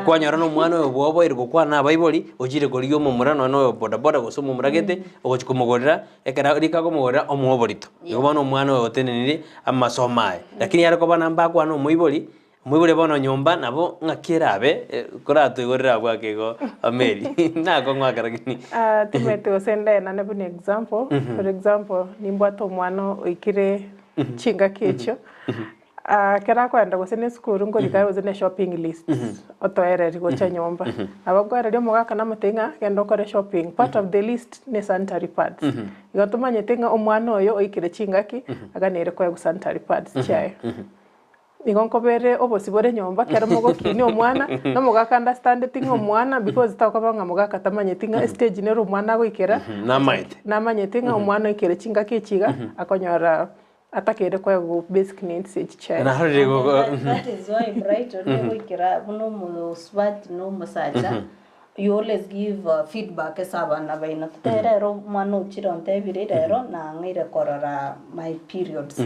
Kwanyora na omwana oyo bwoboire gokwana na abaibori, ochire korigia omomura nonye na oyo bodaboda gose omomura gete, ogochia komogorera, ekero rika akomogorera omoe oborito. Igo bono omwana oyo otenenire amasomo aye. Lakini yare koba namba akwane omoibori, omoibori bono nyomba nabo ng'aki erabe, koratoigorere abwo ake igo Mary, nakong'u ake lakini. Timanyeti gose ndaenane buna example, for example, nimbwate omwana oikire chingaki echio, Ekero akoenda gose na esukuru nkorika gose na eshopping list, otoereria gocha nyomba. Nabo nkoereria omogaka namotebia ng'a genda okore shopping, part of the list ne sanitary pads. Igo tomanyete ng'a omwana oyo oikire chingaki aganere koegwa sanitary pads chiaye. Igo nkobere obosio bore nyomba ekero mogokinia omwana, na omogaka understandeti ng'a omwana because tokoba ng'a mogaka tamanyeti ng'a estage nere omwana agoikera, Namaete. namanyete ng'a omwana oikire chingaki echi iga, akonyora Atakeire koegwa basic needs echi chiaye. Narorire And that, that is why Brighton egoikera buna omosubati na omosacha you always give feedback ase abana baino. Totebe rero omwana ochire ontebire rero nang'eire korora my periods.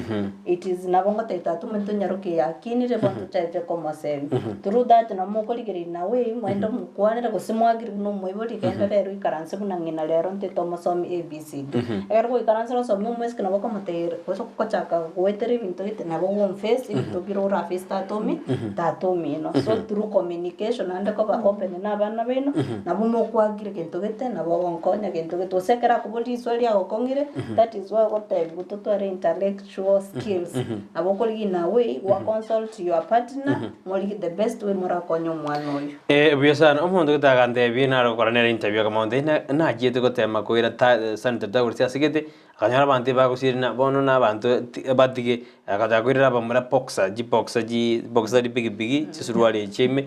It is nabo ngotebia tata omonto onyaroke yakinire bono tochaete komosemia. Through that nabo mokorigereria nawe mwende omokwanere gose mwagire buna omoibori genda rero ikaranse buna ng'ina rero ntete omosomi ABCD. Ekero gwaikaransire osome omwesike nabo okomotegereria gose gochaka goetera ebinto gete nabo ogoface ebinto bire oraface tata omi tata omino. So through communication naende koba open na abana baino, nabo mokwagire gento gete nabo ogonkonya gento gete. Gose ekero akoboria riswali riagokong'ire, that is why ogotebiwa totware intellectual skills. Nabo okorigia in a way, gwa consult your partner, morigie the best way morakonye omwana oyo. Eh, buya sana. Omonto gete agantebia nare gokora nere interview akamonto na nachiete gotema koira ta sanitary towels ase gete, akanyora abanto ebagosirina bono na abanto ti batige, agachaka koirera abamura boxer chiboxer chi boxer ripigipigi, chisuruari echio ime,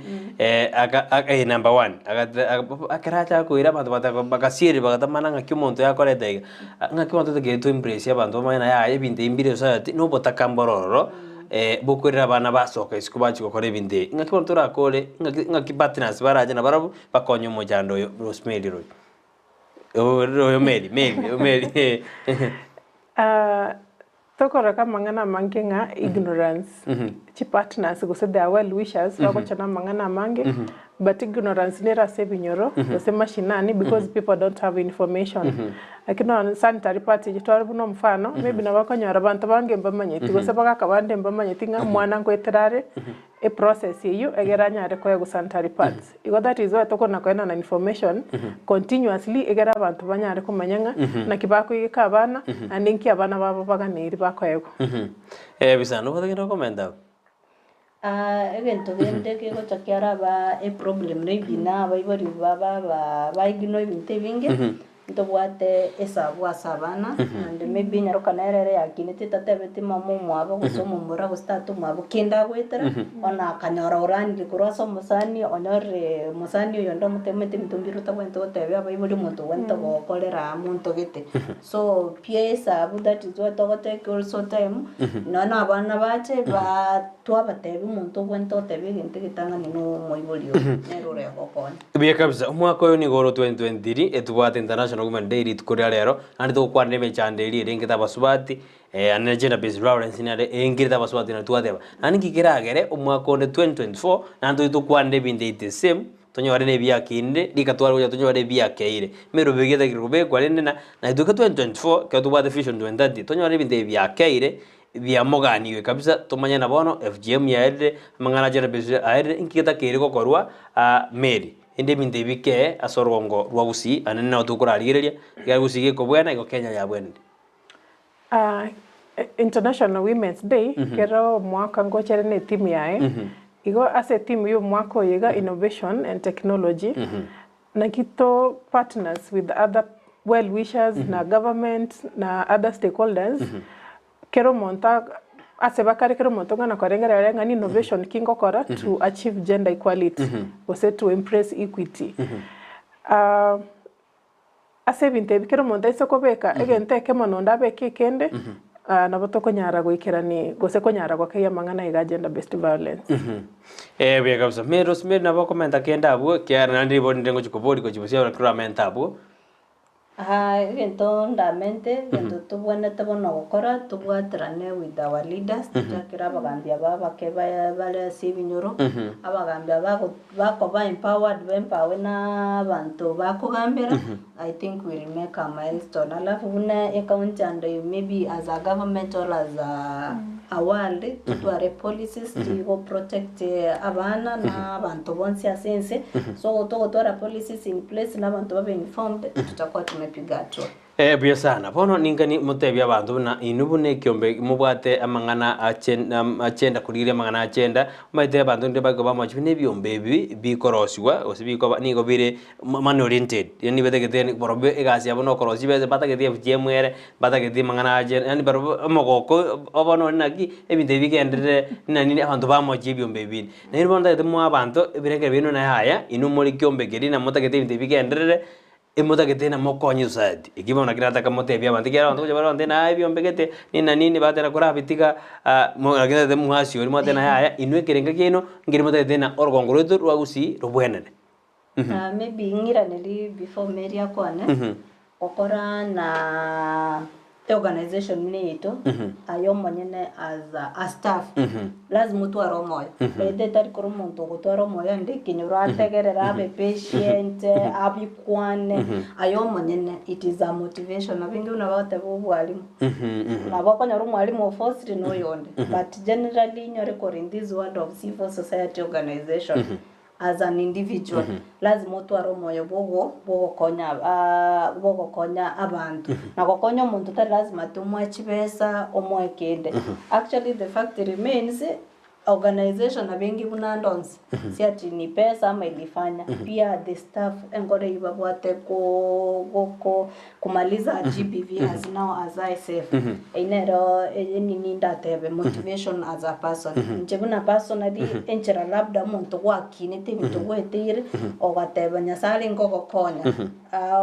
aka aka eh number one, agate aga ekero achaka koira abanto bataka bagasieria bagatamana ng'aki omonto oyo akorete iga, ng'aki bono totakeire to embrace abanto bamanye naye yaya ebinto ebi mbire society, na obotaka mboro ororo. bokorera abana basoka isiko bachia gokora ebinto ebi, ng'aki bono torakore, ng'aki ng'aki partners barache nabarabwo bakonye omochando oyo Rosemary oyo, oyo Mary Mary Mary eh. Tokorora amang'ana amange ng'a ignorance, chipartners gose their well wishers bagocha na amang'ana amange, but ignorance nere ase ebinyoro gose mashinani because people don't have information. Lakini nonye sanitary pads echi tware buna omofano, maybe nabo okonyora abanto bange mbamanyeti gose abagaka bande mbamanyeti ng'a omwana nkoetera are eprocess eyio egere anyare koegwa sanitary pads. Igo that is why tokona koenana information continuously egere abanto banyare komanya ng'a naki bakoigeka abana naende nki abana babo baganeiri bakoegwa. Bisa, nobwate kende okomenta abwo? Egento kende kegocha kiaraba eproblem maybe na abaibori baba baignore ebinto ebinge, ntobwate esabu ase abana, and maybe enyaroka nere ere yakinete etatebeti mama omwabo gose omomura gose tata omwabo kende agoetera, bono akanyora oranire korwa ase omosani onyorire omosani oyonde omotemete ebinto mbire otabwenerete gotebia abaibori omonto obwenerete gokorera monto gete. So pi esabu that is why togotake also time, nonya na abana bache ba twabatebia omonto obwenerete gotebia egento egetang'ani na omoibori oye, nere oregokonya. Buya kabisa, omwaka oyo nigo ore o 2023, etobwate International Women Day rituko ria rero, naende togokwanera emechando eria erengete abasubati, naende na gender based violence nere erengerete abasubati naende twateba. Naende nki keragere omwaka onde 2024, naende toche tokwanere ebinto ebi the same, Tonyore nebiakeire, rika tware gocha tonyore ebiakeire. Emeroberio getagete kobekwa rende na naitwe ekero 2024 ekero tobwate vision 2030 tonyore ebinto ebi biakeire biamoganiwe kabisa tomanye na bono FGM yaerire, amang'ana a gender based aerire, inki getakeire gokorwa Mary. Rende ebinto ebi bikee ase orogongo rwa Gusii naende nabo tokorarigereria, ekero Gusii gekobwena igo Kenya yabwenire. International Women's Day, kera omwaka ngocha ere ne etimu yaye, igo ase etimu ya omwaka oyo iga Innovation and Technology, naki to partners with other well wishers na government na other stakeholders, kera omonto ase bakare kera omonto ng'a nakorengereria ng'a ni innovation ki ngokora to achieve gender equality gose to embrace equity. Ase ebinto ebi kera omonto aise kobeka egento ekemo na onde abeke ekende, nabo tokonyara goikerani gose konyara gokeyia amang'ana iga gender based violence. Eh, buya kabisa. Mary Rosemary nabo okomenta kende abwo, ekiagera naende ribori ninde ngochia koboria gochia bosio ekero oramente abwo. Aa egento ndamente, egento tobwenerete bono gokora, tobwaterane with our leaders, tochakere abagambi aba abake bae bare ase ebinyoro, abagambi aba bago bakoba empowered ba empower na abanto bakogambera, I think we will make a milestone. Alafu buna ecounty and maybe as a government or as a a world, totware policies chigo protect abana na abanto bonsi ase ense, so togotwara policies in place na abanto babe informed, tutakuwa tumepiga hatua. Eh, buya sana. Bono ninkani motebie abanto buna inwe buna ekiombe mobwate amang'ana achen achenda korigereria amang'ana achenda, omanyete abanto rinde bakoba amache buna ebiombe ebi bikorosigwa gose bikoba nigo bire money oriented, yaani batagete yaani barobwo egasi yabo nokorosia chibesa batagete FGM ere, batagete amang'ana ache yaani barobwo omogoko obo nonye naki, ebinto ebi bigenderere buna nini abanto bamochie ebiombe ebi. Naende bono ntagete moe abanto ebirengererio biaino naye aya, inwe more ekiombe keria na motagete ebinto ebi bigenderere, Emotagete na mokonye society. Eki bono naki nataka motebie abanto ekiagera abanto gocha bare bantebie naye ebiombe gete nini na nini bateba korabitiga mo lakini ntagete mwasiori mwateba naye yaya inwe ekerengo kiaino nkeri motagete na orogongo rwaito rwa gusii robwenere. Maybe ng'iraneri before Mary akwane, gokora na Eorganization buna eyaito, aye omonyene as a staff, lazima otware omoyo. Ere etari kore omonto ogotwara omoyo ande ekenyoro ategerere abe patient, abikwane, aye omonyene it is a motivation. Nabo inge buna bagoteba obwalimu, nabo okonyora omwalimu ofosire na oyonde, but generally inyore kore in this world of civil society organization, As an individual, lazima otware omoyo bwogo bwogokonya aa bwogokonya abanto. Na gokonya omonto tari lazima ati omoe chibesa, omoe kende. Actually the fact remains, organization nabo engiya buna ande onsi, si ati ni pesa ama ilifanya, pia the staff enkoro eywo babwate ko goko kumaliza GBV as now as ISF, eyio nero enini ndatebe motivation as a person. Inche buna personally, enchera labda omonto gwakinete ebinto gweteire, ogateba Nyasaye arenge ogokonya,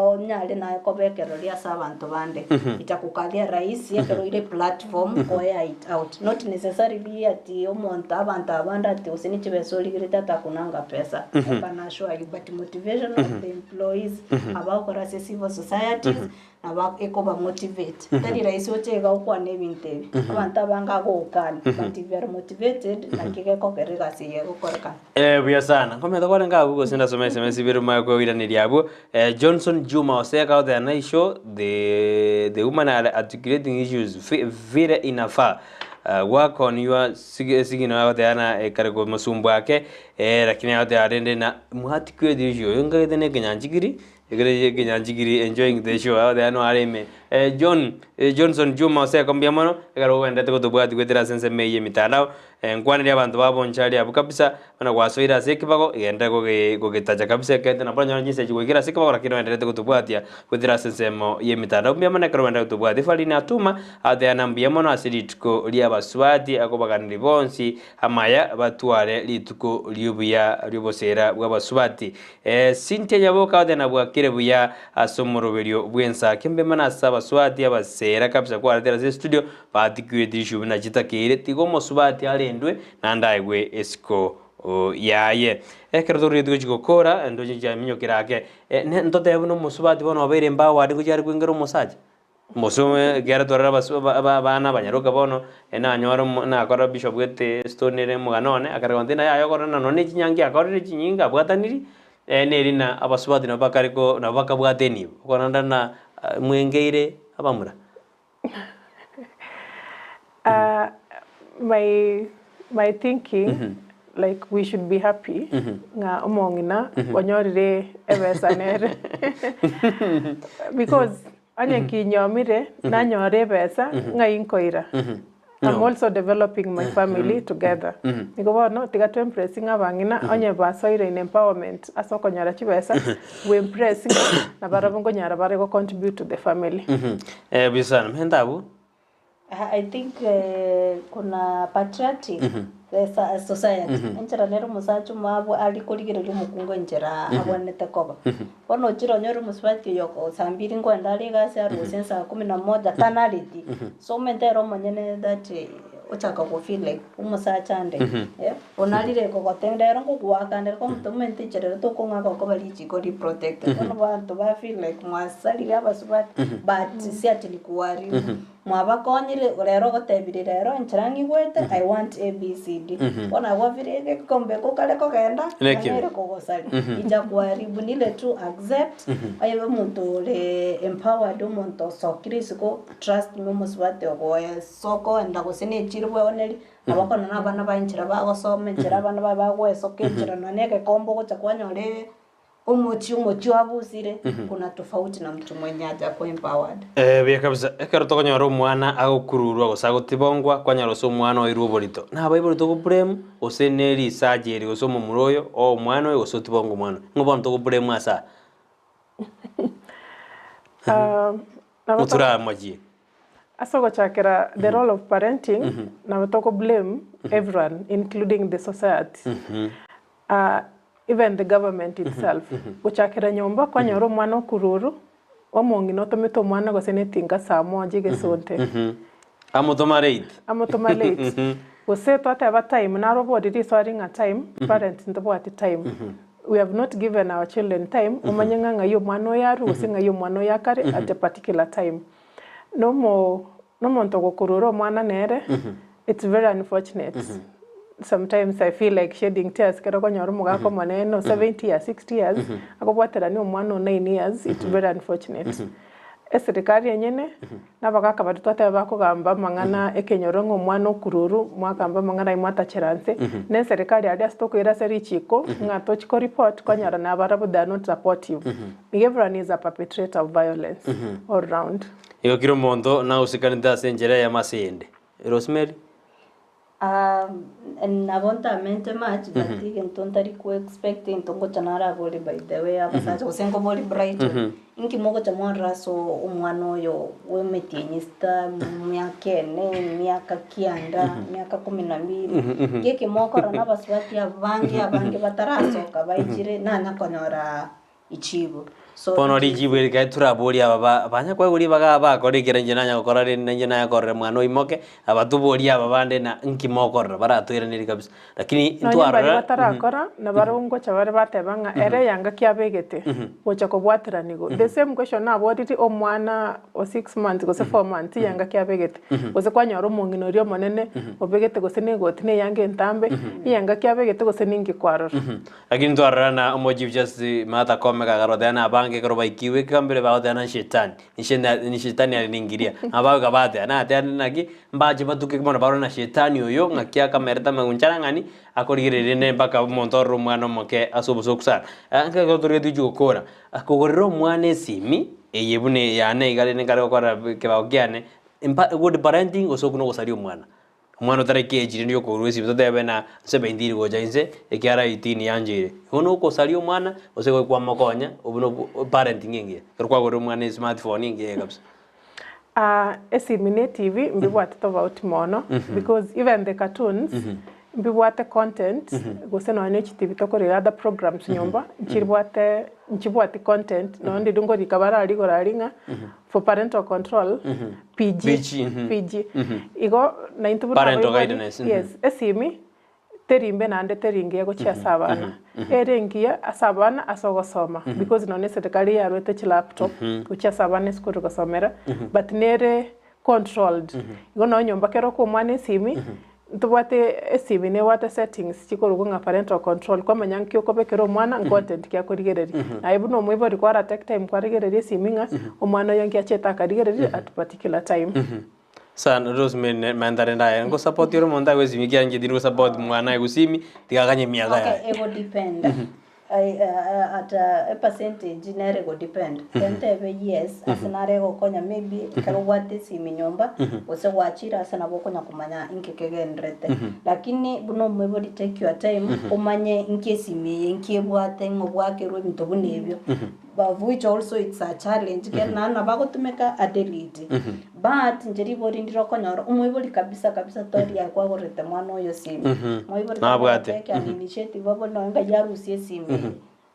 onyare naye koba ekerori ase abanto bande, itakukalia rahisi ekero oire eplatform ko air it out. Not necessarily ati omonto abanto abande ati gose ne chibesa origerete atakunanga pesa, I can assure you, but motivation of the employees abagokora ase civil societies, nabo ekoba motivate. Tari rahisi oche iga okwane ebinto ebi, abanto abange agogokania, but if you are motivated, naki gekogera egasi eye egokorekana. Eh, buya sana. Nkomenta kwarenge abwo gose ndasome SMS ibere omanye koiraneria abwo. Eh, Johnson Juma Oseka oteba nice show, the the woman are articulating issues vi vile inafaa. Uh, work on your sig signal agoteba na ekare komosumbua ake, eh, lakini agoteba rende na mwarticulate issue oyo nkagete na ekenyanchigiri, ekere ekenyanchigiri enjoying the show agoteba noare ime. Eh, John, Johnson Juma Oseko mbuya mono, ekero ogenderete gotobwatia goetera ase ensemo eye y'emitandao, Nkwanerie abanto ba bonchari abwo kabisa, buna gwasoire ase ekebago, genderera goge gogetacha kabisa ekeete nabo oranyore chinsa echi goikera ase ekebago lakini oendererete gotobwatia goetera ase ensemo y'emitandao. Mbuya mono ekero oendererete gotobwatia. Efarine Atuma ateana mbuya mono ase rituko ri'abasubati akobaganeri bonsi amaya batware rituko ri'obuya ri'oboseera bw'abasubati. Cynthia Nyaboka ateana bwakire buya ase omoroberio bw'ensake. Mbuya mono ase abasubati abaseera kabisa kwaretire ase estudio Batikwe tissue buna chitakeire, tiga omosubati arendwe naende aegwe esiko yaye. Ekero tororeti gochia gokora, ndoche chiaminyokire ake, ne ntotebe buna omosubati bono obeire empowered ngochia are koingera omosacha? Mosome ekiagera twarora abasu aba aba abana abanyaroka bono, nanyora omo nakora bishop gete stone ere omogano one, akare gonte naye aye okorora nonye chinyangi akorire chinyinga abwataniri, neri na abasubati nabo bakare ko nabo bakabwate enibo, okorora na mwengeire abamura. My my thinking like we should be happy ng'a omong'ina onyorire ebesa nere because onye kinyomire nanyore ebesa ng'ai nkoira I'm also developing my family together nigo bono tiga to empressing abang'ina onye basoire in empowerment ase okonyora chibesa we impress ng'a nabarabwo nkonyara bare go contribute to the family. Buya sana. Menta abwo. I think kuna patriotic. The society, enchera nere omosacha omwabo are korigereria omokungu enchera abwenerete koba. Bono ochire onyore omosubati oyo oko saa mbiri nkoenda are egasi arwe gose saa kumi na moja tanareti, so omanyete ere omonyene that ochaka go feel like omosacha ande onarire kogotenda ero nkogoaka ande komoto omanyete enchera ere tokong'aka okoba richiko ri protected. Bono abanto ba feel like mwasarire abasubati but si ati ni kuharibu. Mwabakonyire, rero ogotebirie rero enchera ng'igwete, I want ABCD. Bono agwo bire egekombe kokare kogenda, Nekebe. nere kogosaria. Incha kuharibu nile tu accept, oye omonto ore empowered, omonto osokire isiko, trust me omosubati ogoesoka oenda gose na echiro bweoneri, nabo okonyora na abana baye enchera bagosoma, enchera abana baye bagoesoka, enchera nonya na egekombe ogocha kwanyora Omochie omochie oabusire, kuna tofauti na mtu mwenye hajakuwa empowered. Eh, buya kabisa. Ekero tokonyora omwana agokururwa gose agotibongwa, kwanyora gose omwana oirwe oborito. Nabaibori togoblame, gose ne risacha eri gose omomura oyo, oo omwana oyo gose otibonge omwana oyo. Ng'o bono togoblame ase aya? Ah, nabo to- Motoramochie. Ase ogochakera the role of parenting, nabo toko blame everyone including the society. Even the government itself. Gochakera nyomba kwanyora omwana okururu, omong'ina otomete omwana gose ne etinga saa moja egesonte. Amotoma late. Amotoma late. Gose twateba time, naro obori riswali ng'a time, parents ntobwati time. We have not given our children time, omanye ng'a ng'ai omwana oyo arwe gose ng'ai omwana oyo akare at a particular time. Nomo nomonto ogokurura omwana nere, it's very unfortunate. Sometimes I feel like shedding tears ekero okonyora omogaka omonene o 70 years, 60 years, akobwaterania omwana o 9 years, it's very unfortunate. Eserikari enyene, na abagaka baria twateba bakogamba amang'ana ekenyoro ng'a omwana okururu, mwagamba amang'ana ayio mwatachera nse, na eserikari aria ase tokoira ase richiko, ng'a tochi ko report, kwanyora nabarabwo they are not supportive. Iga everyone is a perpetrator of violence all round. Igo kera omonto nagosekanete ase enchera eyemo ase eyende. Rosemary. Nabo ntamente much but egento ntari ko expect egento ngocha narabori by the way abasacha gose nkobori Brighton, inki mogocha mwarora ase omwana oyo bwa emetienyi sita, emiaka ene, emiaka kianda, emiaka kumi na mbili, ngeki mokorora na abasubati abange abange batarasoka baichire nanya konyora Ichibu. So Bono it is. richibu eri kae toraborie aba ba banya koegwa ribaga aba bakore ekero inche nanya gokora rende nainche nayakorere mwana oimoke, aba toborie aba bande na nki mokorora baratoiranerie kabisa. Lakini Nonye mbaria ntwarora batarakora, nabarabwo ngocha bare bateba ng'a ere eyanga ki abegete gocha kobwateranigwa. The same question naboririe omwana o 6 months gose 4 months eyanga ki abegete, gose kwanyora omong'ina oria omonene obegete gose na egoti na eyanga entambe, eyanga ki abegete gose ninki kwarora. Lakini ntwarora na omo Chief Justice Martha Koome kagaroteba na abange ekero baikigwe ekegambero bagoteba na shetani, ni shetani aringiria. Nabo bagoika bateba, nateba naki mbache batuke bono barore na shetani oyo ng'aki akamerete amagunchara ng'ani, akorigereria rende mpaka omonto orore omwana omoke ase obosoku sana. Ekero torigetie gochia gokora, kogorera omwana esimi, eye buna eyane iga rende nkare gokora ekebago kiane, mpa good parenting gose okwo nogosaria omwana. Omwana otareki age rende yokourwa esimi totebe na 17 gocha inse ekiara 18 yancheire. Igo nokosaria omwana gose igo kwamokonya obwo nobo parenting engiya. Ekero kwagorire omwana esmartphone engiya kabisa. Esimi na etv mbibwate tofauti mono because even the cartoons mbibwate content gose nonya na echitibi tokorora other programs nyomba nchibwate nchibwati content nonya ndiri nkorika bararigora aria ng'a for parental control PG PG, PG igo naintwe buna Parental abaibori guidance, yes esimi teri mbe naende teri engiya gochia ase abana ere engiya ase abana ase ogosoma because nonya eserikari yarwete chilaptop gochia ase abana esukuru gosomera but nere controlled igo nonya nyomba kero okoa omwana esimi ntobwate esimi nebwate settings chikorokwa ng'a parental control kwamanya nki okobekera omwana ncontent ki akorigereria naye buna omoibori kwara take time kwarigereria esimi ng'a omwana oyo nki achete akarigereria at particular time. Sana Rosemary ne mentare ndaye nko support ore omonto agoesimia ekiagera inche tindi go support mwana aye gosimi tiga akanye emiaka Okay, yaye. ego depend. At a percentage nere ego depend. Tentebe yes, ase nare egokonya maybe ekero obwate esimi nyomba, gose gwachire ase nabo okonya komanya inki kegenderete. Lakini buna omoibori take your time, omanye inki esimi eye inki ebwate ng'a obwakerwe ebinto buna ebio. Of which also it's a challenge, ekero naende nabo agotumeka adelete. But inche ribori ndire okonyora, omoibori kabisa kabisa tori aye kwagorerete mwana oyo esimi. Moibori Nabwate. tagotake an initiative abore nonye ngai arusie esimi eye.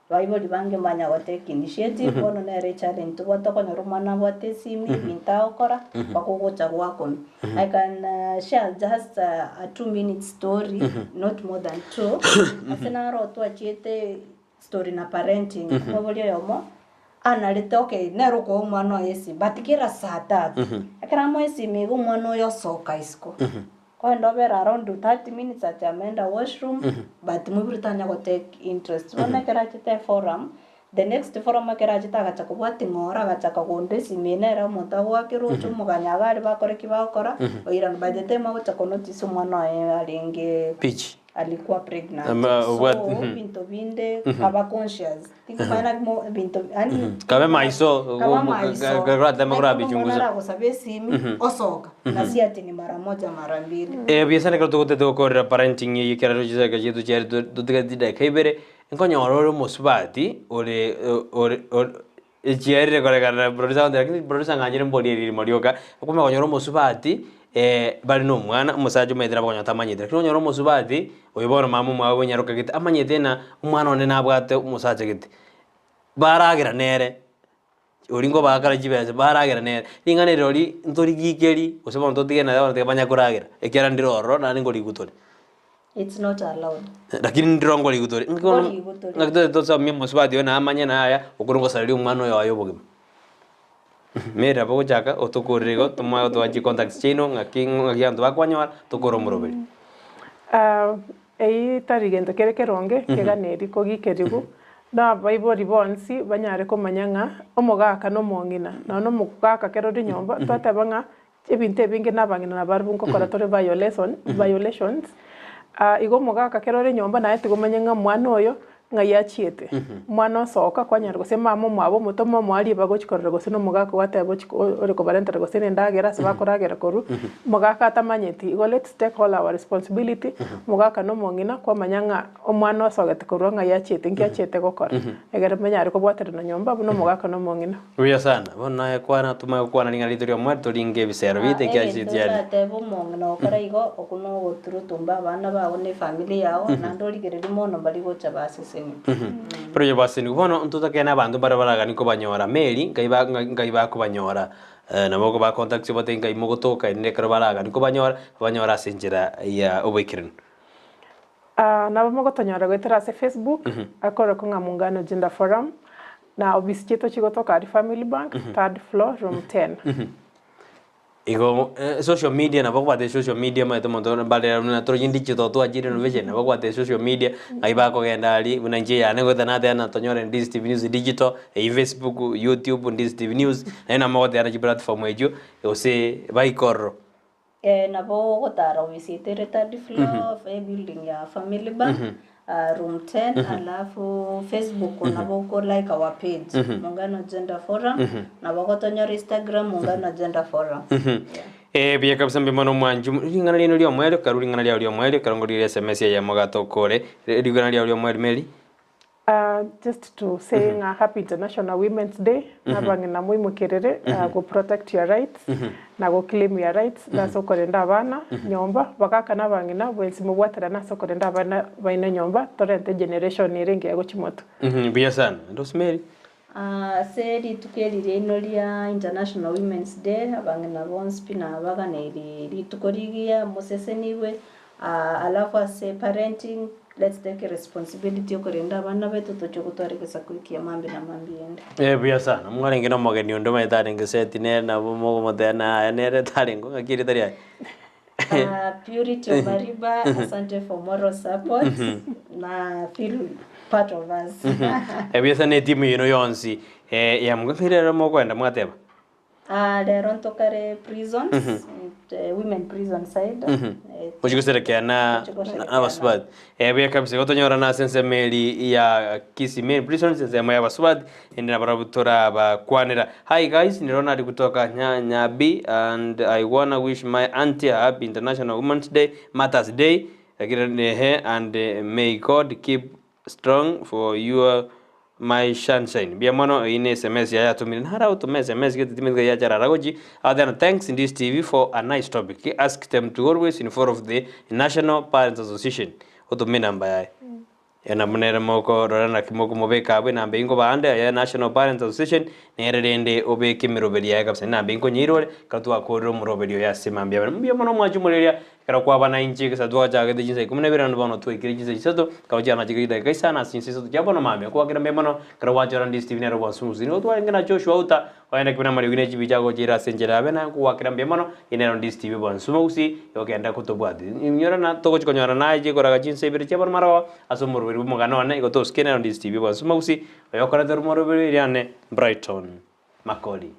Baibori bange mbanya gotake initiative, bono nere echallenge tobwate okonyora omwana abwate esimi, ebinto agokora, mpaka ogocha gwakonwa. I can share just a 2 minute story, not more than two, ase naro twachiete story na parenting. Omoibori oyomo, anarete okay, nere okoa omwana oye esimi, but kera saa tatu, ekero amoa esimi iga omwana oyo osoka isiko. Kogenda obere around 30 minutes ati ameenda washroom, but moibori tanya gotake interest. Bono ekero achete eforum, the next forum ekero achete agacha kobwati ng'ora, agachaka konda esimi eye nere omonto agoakera ocha omoganya iga aria bakore ki bagokora, oirana. By the time agocha konotice omwana oye arenge Pitch. Alikuwa pregnant. Ama So, ebinto binde kaba conscious. Tikomanya naki mo ebinto yaani Kabe maiso, kaba maiso. Kratema Ekero kurabichunguza. omwana aragosaba esimi, osoka. Na si ati ni mara moja mara mbili. Biasara ekero togotete gokorera parenting eye ekero chiseke chiaito chiare totigati chidakika ibere, nkonyora ore omosubati ore ore ore echiarire korekana na producer agontebia lakini producer ng'anchire mbori eririmo rioka, okomanya konyora omosubati bare na omwana, omosacha omanyete nabo okonyora tamanyete, lakini onyore omosubati, oyo bono mama omwabo bwenyaroka gete, amanyete ng'a omwana one nabwate omosacha gete, baragera nere, oria nkobakara chibesa baragera nere, ring'ana eri rirorio ntorigikeri gose bono totige naye bono tiga banya koragera, ekiagera ndire ororo naende nkoriigwa tore. It's not allowed. Lakini ndire nkoriigwa tore, ng'aki bono Nkorigwa tore. ng'aki totagete tosomie omosubati oyo namanye naya okore ngosareria omwana oyo oye obogima. Mary nabo ogochaka otokorere igo tomoe gotoa chicontacts chiaino ng'aki ng'aki abanto bakwanyora tokore omoroberi. Eyio tari gento kere keronge keganeri kogikeriwu, na abaibori bonsi banyare komanya ng'a omogaka na omong'ina, nonya na omogaka kero ore nyomba, twateba ng'a ebinto ebinge na abang'ina nabarabwo nkokora tore violation violations, igo omogaka kero ore nyomba naye tiga omanye ng'a omwana oyo ng'ai achiete, omwana osoka kwanyora gose mama omwabo omotoma omoa ribaga ochia korora gose na omogaka gwateba ochia ore kobarentera gose na endagera ase bakoragera korwa, omogaka atamanyeti. Igo let's take all our responsibility, omogaka na omong'ina kwamanya ng'a omwana osogete korwa ng'ai achiete nki achiete gokora, egere monyare kobwaterana nyomba buna omogaka na omong'ina. Buya sana, bono naye kwana tomanye gokwana ring'ana riaito ri'omoerio toringe ebisero biaito ekiagera Egento chiari. ndatebe omong'ina ogokora igo, okwo nogoturutumba abana bago na efamiri yago, naende origereria mono mbari gocha baseseniwe. Baria basesenigwe. Bono ntotake na abanto mbare baragani kobanyora Mary, nkai ba nkai bakobanyora nabo okobacontact obatebie nkai mogotoka erinde ekero baragani kobanyora, babanyore ase enchera ya oboikeranu. Nabo mogotonyora goetera ase Facebook, akorokwa ng'a Muungano Gender Forum, na ofisi chiaito chigotoka aria Family Bank, third floor, room 10. Igo social media nabo okobwata social media omanyete omonto mbare buna torochi digital twachire innovation nabo okobwata social media ng'ai bakogenda aria buna inche yane goeta nateba na tonyore Ndizi TV News digital, eywo Facebook, YouTube, Ndizi TV News, naende nabo mogoteba chiplatform echio gose baike ororo. Nabo ogotara obisete ere third floor, ebuilding ya Family Bank, room 10, alafu Facebook nabo oko like our page, Muungano Gender Forum, nabo ogotonyora Instagram, Muungano Gender Forum. Yeah. Buya kabisa mbuya mono omwanchi ring'ana riaino riomoerio karue ring'ana riao riomoerio ekero ngorire SMS eyemo iga tokore ring'ana riao riomoerio Mary. Just to say ng'a happy International Women's Day, nabang'ina moimokerere go protect your rights na go claim your rights ase okorenda abana nyomba, bagaka na abang'ina bwensi mobwaterane ase okorenda abana baino nyomba torente generation ere engiya gochia motwe. Mbuya sana. Rosemary? Ase rituko eri riaino ria International Women's Day, abang'ina bonsi pi nabaganeiri rituko rigiya mosesenigwe. Alafu ase parenting, let's take responsibility okorenda abana baito tochie gotwara egesaku ekiya mambia na mambia ende. Buya sana. Mwarenge na omogeni onde omanyete arenge set nere nabo mogomotebia naye nere tarenge ng'aki erieta riaye? Purity Omariba, asante for moral support na feel part of us. Buya sana etimu yaino yonsi ya rero mokoenda mwateba? Rero ntokare prisons, women prison side. Mochie goserekea na Mochie goserekea abasubati. Buya kabisa igo tonyorana ase ensemo eri ya Kisii Main Prisons ensemo ya abasubati ende nabarabwo torabakwanera. Hi guys, ni Ronald kutoka Nyabi and I wanna wish my auntie a happy International Women's Day, Mother's Day, and may God keep strong for your. My sunshine. Mbuya mono eyio ne sms yaye atomire naro agotoma sms gete timanyeti ng'a yachara ara gochi agoteba ng'a thanks Ndizi TV for a nice topic ask them to always involve the National Parents Association otome enamba yaye Nabo nere mokorora naki mokomobeka abwo enamba eyio nkobaa ande ya National Parents Association nere rende obeke emeroberi yaye kabisa enamba eyio nkonyeirore ekero twakorire omoroberi oyo ase mambia abere. Mbuya mono mwanche omoreria ekero kwabana inche egesa twachagete chinsa ikomi na ibere naende bono twaikire chinsa isato ekero chiana chike chidakika isano ase chinsa isato chia bono mambia. Nkoakera mbuya mono ekero gwachora Ndizi TV nere obwansu gose nigo twarenge na Joshua Outa Oende kebe namariogi ne chibicha agochiira ase enchera yabe na nkogoakera mbuya mono, eye nero Ndizi TV bwansu mogusi yogenda kotobwatia. Inyora na togochi konyora naye chikoraga chinsa ibere chia bono marogoba ase omoroberi bw'omogano one igo tosike nero Ndizi TV bwansu mogusi oyokorete omoroberi eriane Brighton Makori.